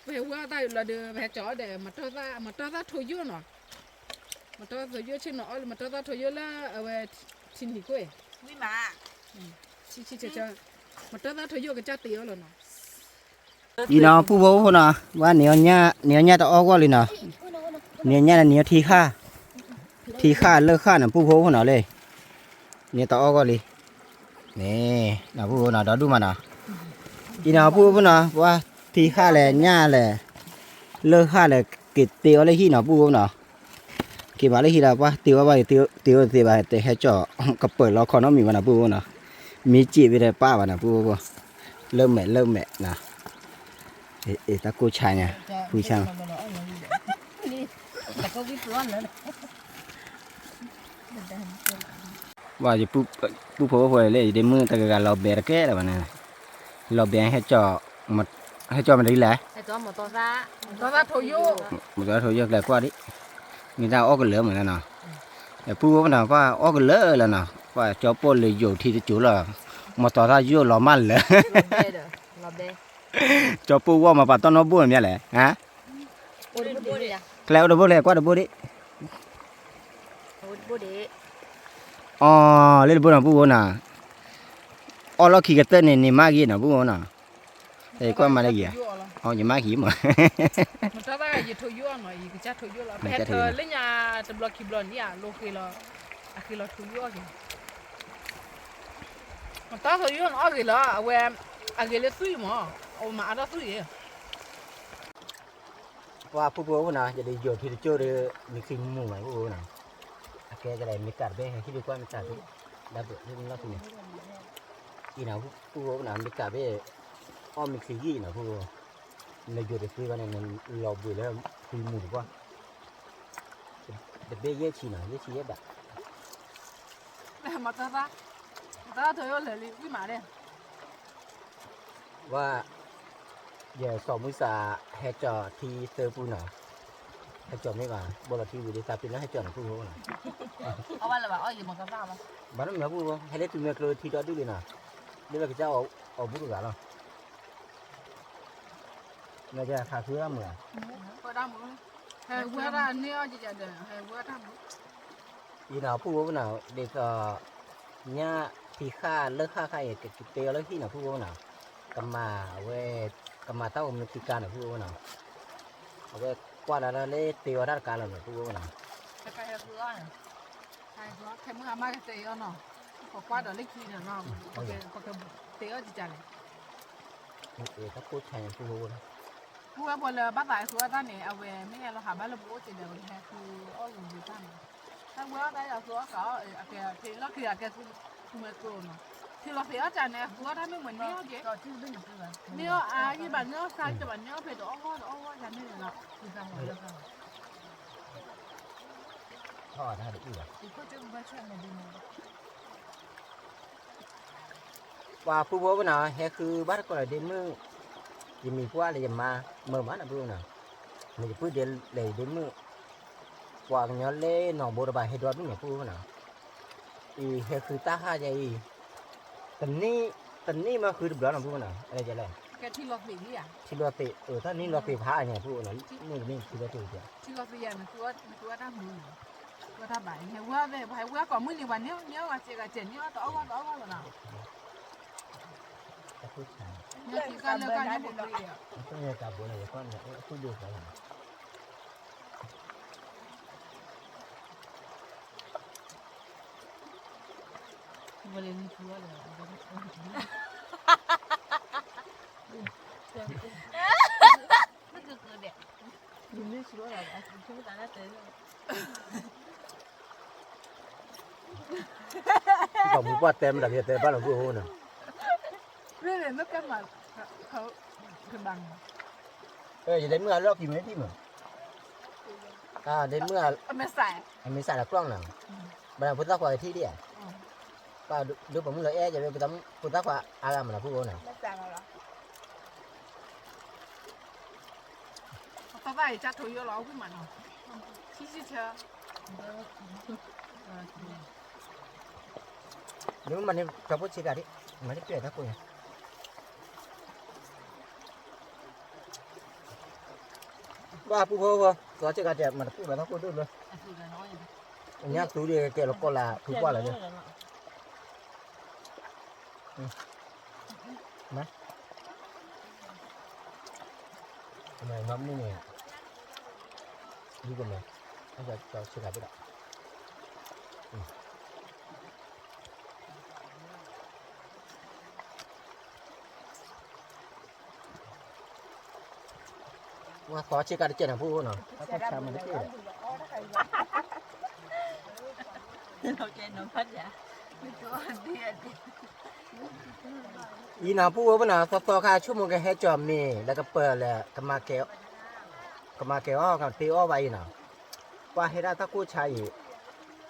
ဟဲဝဲတၢ်လီၤဒီး ပဟဲကၠီဒီး မတီၢ်သၣ်ထိယိၣ်နီၤ, မတီၢ်သၣ်ထိယိၣ်ဆ့ၣ်နီၤအီၣ်လၢ မတီၢ်သၣ်ထိယိၣ်လၢအဝဲထံနံၤခိၣ်အံၤ, ဆံဆံဆၢဆၢ, မတီၢ်သၣ်ထိယိၣ်ကစၢ်တ့အီၤလီၤနီၤ. အံၤနီၤ ပူၣ်ဖိဖိနီၤ, ဝဲန့ၣ်အီၤညၣ် န့ၣ်အီၤညၣ်တအီၣ်ဂီၢ်လံနီၤ, န့ၣ်အီၤညၣ်န့ၣ် န့ၣ်အီၤထံဃၣ်, ထံဃၣ်လၢၢ်ဃၣ်န့ၣ် ပူၣ်ဖိဖိနီၤလၢ န့ၣ်တအီၣ်ဂီၢ်လံ, န့ၣ် နီၤ ပူၣ်ဖိနီၤ ဒီဒူၣ်မးနီၤ, အံၤနီၤ ပူၣ်ဖိနီၤ ပှၤထံဃၣ်လဲၣ် ညၣ်လဲၣ် လၢၢ်ဃၣ်လဲၣ် က့ၤတ့အီၤလၢဟံၣ်နီၤ ပူၣ်ဖိနီၤ, က့ၤမးလၢဟံၣ်ဒီး ပှၤတ့အီၤဘၣ် တ့အီၤတသ့ဘၣ် တဟဲကၠီၣ် ကပၢၢ်လီခီနီတမံၤဘၣ်နီၤ ပူၣ်ဖိနီၤ, မ့ၢ်စံးဝဲတပၣ်ဘၣ်နီၤ ပူၣ်ဖိဖိ, လၢမဲာ်လၢမဲာ်နီၤ, အ့ၣ် တၢ်ကိၢ်ဆါညါ, ဖုဆါ ဘၣ်ယ ပူၣ်ဖိဖိလၢ ယဒ့မုၣ်တဂၤဂၤလီၤဘဲတကဲလၢၤဘၣ်န့ၣ်, လီၤဘဲ ဟဲကၠီၣ်မတၤဒ်လဲၣ်, မတီၢ်သၣ်ထိယိၣ်ကျဲကွၢ်ဒံး, မ့ၢ်တၢ်အီၣ်ကလၢာ်မးလၢနီၤ, ပူၣ်ဖိဖိနီၤ ပှၤအီၣ်ကလၢာ်လၢနီၤ, ပှၤကၠီပိၢ်လၢယိာ်ထံတစိၤလီၤ, မတီၢ်သၣ်ယိၣ်လီၤမးလၢာ် ကၠီပိၢ်ဝီၢ်မၤပာ်တီၢ်နီၢ်ဘိၣ်မးလဲၣ်, ကျဲအိၣ်တဘိကျဲကွၢ်တဘိဒံး, အီၤ လၢတဘိနီၤ ပူၣ်ဖိနီၤ, အီၣ်လီၢ်ခံကတၢၢ်န့ၣ် န့ၣ်မးဂ့ၤနီၤ ပူၣ်ဖိနီၤ, ကွၢ်မးလၢဂ့ၤဧါ, ယမါကံမး, မတၤဘၣ်ယထိယိအီၤနီၤ, ယကစၢ်ထိယိလီၤ, ဖဲထၢလၢညါတဘျီခံဘျီန့ၣ် အလိၤဃ့လီၤ, အဃ့လီၤထိယိအီၤက့ၤ, မတၤထိယိနီၤ အီၣ်ဂ့ၤလီၤ, အဝဲ, အဂ့ၤလၢသွံၣ်မး, အဝဲမၤအါထီၣ်သွံၣ်အံၤ ပှၤဖုဖိအိၣ်နီၤ, ယဒုးယိာ်ထံတကၠိၢ်ဒီး မ့ၢ်ချံမူမးဖုဖိနီၤ, အကဲကလဲၤမ့ၢ်ကးတဘ့ၣ် ဟဲဟံၣ်ဒုးကွၢ်မ့ၢ်ကးတဘ့ၣ်, လၢပလီၢ်ခံန့ၣ်, အံၤနီၤဖုဖိနီၤ မ့ၢ်ကးဘ့ၣ်, အီၣ်မ့ၢ်ချံယံၣ်နီၤဖုဖိ, နယိာ်တသ့ဘၣ်န့ၣ် နလီၤဘှံးလၢချံမူတပှၢ်, တဘ့ၣ်ယဲၢ်ဆံနီၤ ယဲၢ်ဆံယဲၢ်ဘး မတၤ, မတၤထိယိလၢာ်လံ ဝံၣ်မးဒဲး, ဝဲ, ယစီၤမုၢ်စး, ဟဲကၠီၤထံသၢပူၤနီၤ, ဟဲကၠီၤမ့ၢ်ဘၣ် ဘိလီၤထံဝံၤဒ်သးပ့ၤနီၣ်ဟဲကၠီၤနီၤဖုဖိနီၤ, ဘၣ်နီၢ်မ့ၢ်ဖုဖိ ဟဲလၢတုၤမဲာ်ကျိထံဒီဒူၣ်လံနီၤ, လၢလၢကစၢ်အီၤဘူးတဂၤလီၤ, မ့ၢ်ခးဃုအီၣ်မုာ်ဧါ ဟဲဝဲဒၣ်န့ၢ်အီၣ်ကကဒီး ဟဲဝဲတၢ်မုာ် အံၤနီၤ ဖုဖိနီၤ ဒ်သိး ညၣ်ဖံးဃာ်လၢဃာ်ခါအံၤ ကတ့အီၤလၢဟံၣ်နီၤ ဖုဖိနီၤ, ကမၤဝဲ, ကမၤတၢ်အိၣ်မူခံကါနီၤ ဖုဖိနီၤ, အဝဲကွၢ်လၢလၢတ့အီၤတၢ်တကါလီၤနီၤ ဖုဖိနီၤ, ခဲမုၢ်အမါကတ့အီၤနီၤ, ပကွၢ်ဒီးလၢခံနီၤ, ပကတ့အီၤကကလဲၣ်, ဖုဖိ ဖုဝဲပှၤလၢဘၣ်သးဟဲဃုအီၣ်တၢ်န့ၣ် အဝဲမ့ၢ်အဲၣ်လီၤဟးဘၣ်လၢပအိၣ်က့ၤဒီး ပကဟဲဃုအီၣ်ဂ့ၤဂ့ၤတၢ်န့ၣ်, ဟဲဝဲအီၣ်တၢ်ယၤဃုအီၣ်ဃုအီၣ် အကဲထံလီၢ်ခံ အကဲဆူမဲာ်ကျိနီၤ, ထံလီၤသ့ၣ်အီၣ်တၢ်န့ၣ် ဃုအီၣ်တၢ်မ့ၢ်မနုၤန့ၢ်အီၣ်က့ၤ, န့ၢ်အီၣ်အါယံၤဘၣ် န့ၢ်အီၣ်ဆါယံၤဘၣ် န့ၢ်အီၣ်ဖဲတအီၣ်ဂီၢ်တအီၣ်ဂီၢ်ယၤန့ၣ်လီၤ, ပှၤဖုဖိပနီၤ ဟဲဃုဘၣ်တကိးလၢဒ့မုၣ်, ယမံၤပှၢ်လၢယမါ, မၢမးနီၤဖုဖိနီၤ, မ့ၢ်ယပုၢ်ဒ့လဲၣ်ယဒ့မုၣ်, ပှၤကညီလၢနီၢ်ဘိတဘၣ်ဟဲဒိးဒူၣ်န့ၣ်ဖုဖိနီၤ, အံၤဟဲဃုတၢ်ဟါယၤအံၤ, တနံၣ်မ့ၢ်ဃုတဘျီနီၤဖုဖိနီၤ, ထံလီၤသ့ၣ်, ထံလီၤသ့ၣ်, တၢ်နံၣ်လီၤသ့ၣ်ဖးအါန့ၣ်ဖုဖိနီၤ, နံၣ်တနံၣ်ထံလီၤသ့ၣ်, ထံလီၤသ့ၣ်ယၤန့ၣ်ဃုအီၣ်တၢ်မုာ်နီၤ, ဝဲတၢ်ဘၣ် ဟဲဝဲအဝဲ ပှၤဟဲဝဲကိးမုၢ်နံၤ ပှၤန့ၢ်အီၣ်ဂၤစဲးဂၤစဲး န့ၢ်အီၣ်တအီၣ်ဂီၢ်တအီၣ်ဂီၢ်လီၤနီၤ, ပှၤမူပှၢ်တဲမတၤကတဲဘၣ်လီၤဖုဖိနီၤ, ယဒ့မုၣ်အလီၢ်ခံမ့ၢ်ထံၣ်မး, ဒ့မုၣ်, အမ့ၢ်စးဒီးကျီၢ်နီၤ, ဘၣ်ဖိသၣ်ခွါကထံၣ်ဒံးဧါ, ပှၤဒုးပှၤမုၣ်လီၤအဲၣ်ယၤ ဖိသၣ်ခွါအါဂၤမးနီၤဖုဖိနီၤ, ပှၤသၣ်သၣ်အံၤကၢ်ထိယိလီၤ ဝံၣ်မးနီၤ, ဆံဆံဆၢ ဒ့မုၣ်မၤန့ၢ်တၢ်ဖိဆံးကၤဒံး, မၤန့ၢ်ပျဲၢ်တၢ်ကိၢ်ညါ, ဘၣ်ဖုဖိဖိ, သီဆံးကၤတဲ မၤတပူၤဘၣ်တၢ်ကိၢ်ဒိၣ်လၢ, ညါသူဒံးကဲလီၤကီၢ်လၢဖုပှၢ်လီၤ, မၤ, မၤမနုၤန့ၣ်, ယကမၤ, သီဆံးကၤဘၣ်ဒီး ဝဲသီဆံးကၤတကဲးနီၤဖုဖိနီၤ, တၢ်ကိၢ်ဆါမးတကဲး, အံၤနီၤဖုဖိပနီၤ သီသီခါဆိကမိၣ်ကဟဲကၠီၤမ့ၤ လၢကပၢၤလၢ ကမၤကဲၤအီၣ် ကမၤကဲၤအီၣ် ကတ့အီၣ်ဘၣ်အံၤနီၤ, ပှၤဟဲဒၣ်တၢ်ကိၢ်ဆါအံၤ,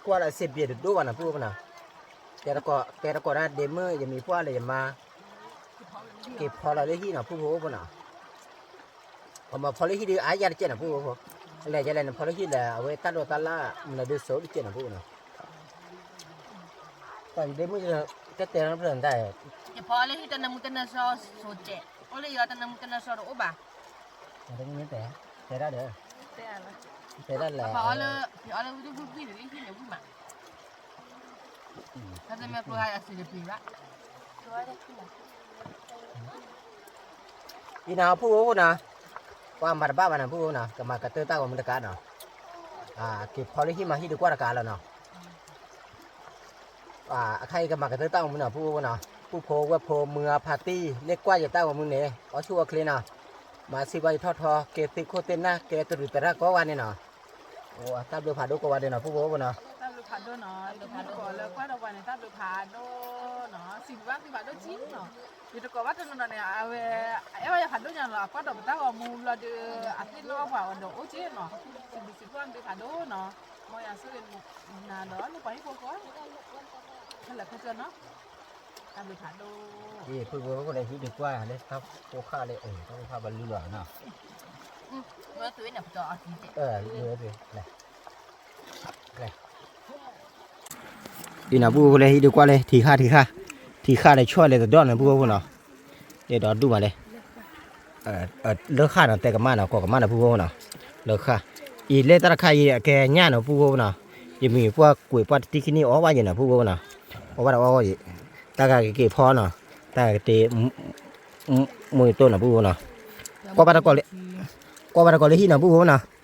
ကွၢ်လၢစံးဘျဲးတဒိၣ်ဘၣ်နီၤဖုဖိပနီၤ, တဲတကိး တဲတကိးဒၣ်ဒ့မုၣ် ယမံၤပှၢ်လၢယမါ က့ၤဖီလီၤလၢဟံၣ်နီၤ ဖုဖိအိၣ်ဖီနီၤ, ပှၤမၤဖီလၢဟံၣ်ဒုးအါယၤတကဲးနီၤ ဖုဖိဖိ, လဲၤယလဲၤနဖီလၢဟံၣ်လၢအဝဲတၢ်ဒိးတၢ်လၢ် မနုၤဒုးစိးတကဲးနီၤ ဖုဖိနီၤ, တၢ်ဒ့မုၣ် ကတဲနီတဖျၢၣ်တၢ်, ယဖီလၢဟံၣ်တနၢမူတနၢဆှီစိးကဲး, အိၣ်လၢယွၤတနၢမူတနၢဆှီတအိၣ်ဘၣ်, တဲဒၣ်ဒီး, တဲဒၣ်လၢ, ဖီလၢ, ဖီလၢဝံၤဒုးဝံၤဝံၤန့ၣ် ဟံၣ်န့ၣ်ဝံၤမး တၢ်တမ့ၢ်ကျိဟါအစံးတပျံၤဘၣ်. အံၤနီၤ ပုၢ်ဖိဖိနီၤ, ပှၤမၤတဘၣ်ဘၣ်နီၤ ပုၢ်ဖိနီၤ, ကမၤကတၢၢ်တၢ်ဂီၤမူတကးနီၤ, က့ၤဖီလၢဟံၣ်မၤဟံၣ်ဒုးကွၢ်တကးလီၤနီၤ. အခါအံၤကမၤကတၢၢ်တၢ်ဂီၤမူနီၤ ပုၢ်ဖိဖိနီၤ, ပုၢ်ဖိဝဲၢ်ဖိမုၢ်အဖါတံၢ် လၢကွၢ်ယတၢ်ဂီၤမူန့ၣ် အီၣ်ဆူၣ်အီၣ်ချ့နီၤ, မၤဆံးဘၣ်ယထီၣ်ထီ ကဲသ့ၣ်ခိၣ်သ့ၣ်နၢ် ကဲတရူးသရၣ်ကိးဂၤန့ၣ်နီၤ. အိ တၢ်ဘျုးဖးဒိၣ်ကိးဂၤဒဲးနီၤ ပုၢ်ဖိဖိနီၤ, တၢ်ဘျုးဖးဒိၣ်နီၤ, တမုၢ်တကိးလၢကွၢ်ဒီးပှၤန့ၣ် တၢ်ဘျုးဖးဒိၣ်နီၤ, စံးဘျုးဘၣ်သုဖးဒိၣ်ကံနီၤ, ယတကိးဘၣ်တနီၤနီၤန့ၣ် အဝဲ အအဲၣ်ဘၣ်ယၤဖးဒိၣ်ညါလီၤ, အကွၢ်ဒီးပတၢ်ဂီၤမူလီၤဒီး အသ့ၣ်နီၣ်အီၣ်ပှၤအီၤဒီးအိၣ်က့နီၤ, စံးဘျုးစံးဖှိၣ်သုဖးဒိၣ်နီၤ, မ်ယွၤဆိၣ်ဂ့ၤနၤဒီးနပှၤဟံၣ်ဖိဃီ ခဲလၢာ်ခဲဆ့နီၤ, တၢ်ဘျုးဖးဒိၣ်, ပုၢ်ဖိဖိန့ၣ် ဟံၣ်ဒုးကွၢ်လၢတၢ်ဖိဃၢ်လၢ တၢ်ဖိဃၢ်ဘၣ်လူလီၤနီၤ, အံၤနီၤ ပုၢ်ဖိဖိလၢဟံၣ်ဒုးကွၢ်လၢ ထံဃၢ်ထံဃၢ်, ထံဃၢ်လၢဆီၣ်လဲၤတဒီၣ်န့ၣ် ပုၢ်ဖိဖိနီၤ, ယဲဒီးဒူၣ်မးလဲၣ်, လၢဃၢ်နီၤ တဲကမၣ်နီၤ ကိးကမၣ်နီၤ ပုၢ်ဖိဖိနီၤ, လၢဃၢ်, အံၤလၢတၢ်တခါအံၤအကဲညၣ်နီၤ ပုၢ်ဖိဖိနီၤ, ယမ့ၢ်ပှၤကွဲးပှၤတထံၣ်ခံနံၣ်အီၣ်ဘၣ်ယဲနီၤ ပုၢ်ဖိဖိနီၤ, အီၣ်ဘၣ်ဒီးအီၣ်ဂီၢ်ယဲ, တၢ်ဂၤကက့ၤဖီနီၤ, တၢ်ဂၤကတ့ မူတိၢ်နီၤ ပုၢ်ဖိနီၤ, ကွၢ်ဘၣ်တကိးလၢ, ကွၢ်ဘၣ်တကိးလၢဟံၣ်နီၤ ပုၢ်ဖိနီၤ,